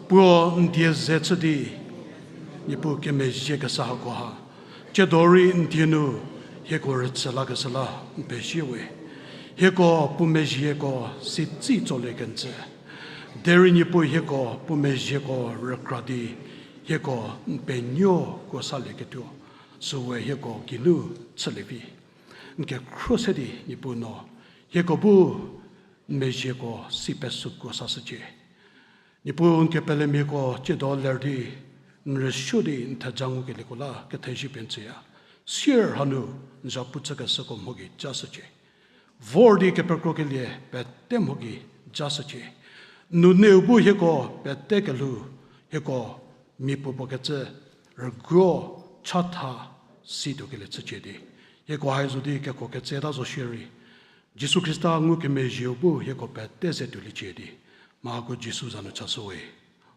puo n die ze chü di Niepuu kemezhiekeshü hakoha tsiedo rei n die nu hieko rütsü lakeshü la n pezie we. Hieko puo mezhieko sitsi tsolie kenjü. Derei Niepuu hieko puo mezhieko rükra di hieko n penuo kuo salieketuo, süwe hieko geinu chülie vi. N kekhro se di Niepuu no hieko bu n mezhieko si pesü kuo sashücie. Niepuu n kepelemiako tsiedo ler di n rüsuo di n theja ngukelieko la kethezie pie n tsüya. Sier hanu n zapu chükeshüko mho gei jashücie. Vor di kepekrokelie pete mho gei jashücie. N nuneu bu hieko pete kelhou, hieko mia puopuo kecü rüguo chatha situokelie chücie di, hieko hai zo di keko ketseta zo shierei, Jisu Khrista ngukemezhieu bu hieko pete ze tuoliecie di, mhako Jisu za nu chashüwe.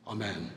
Amen.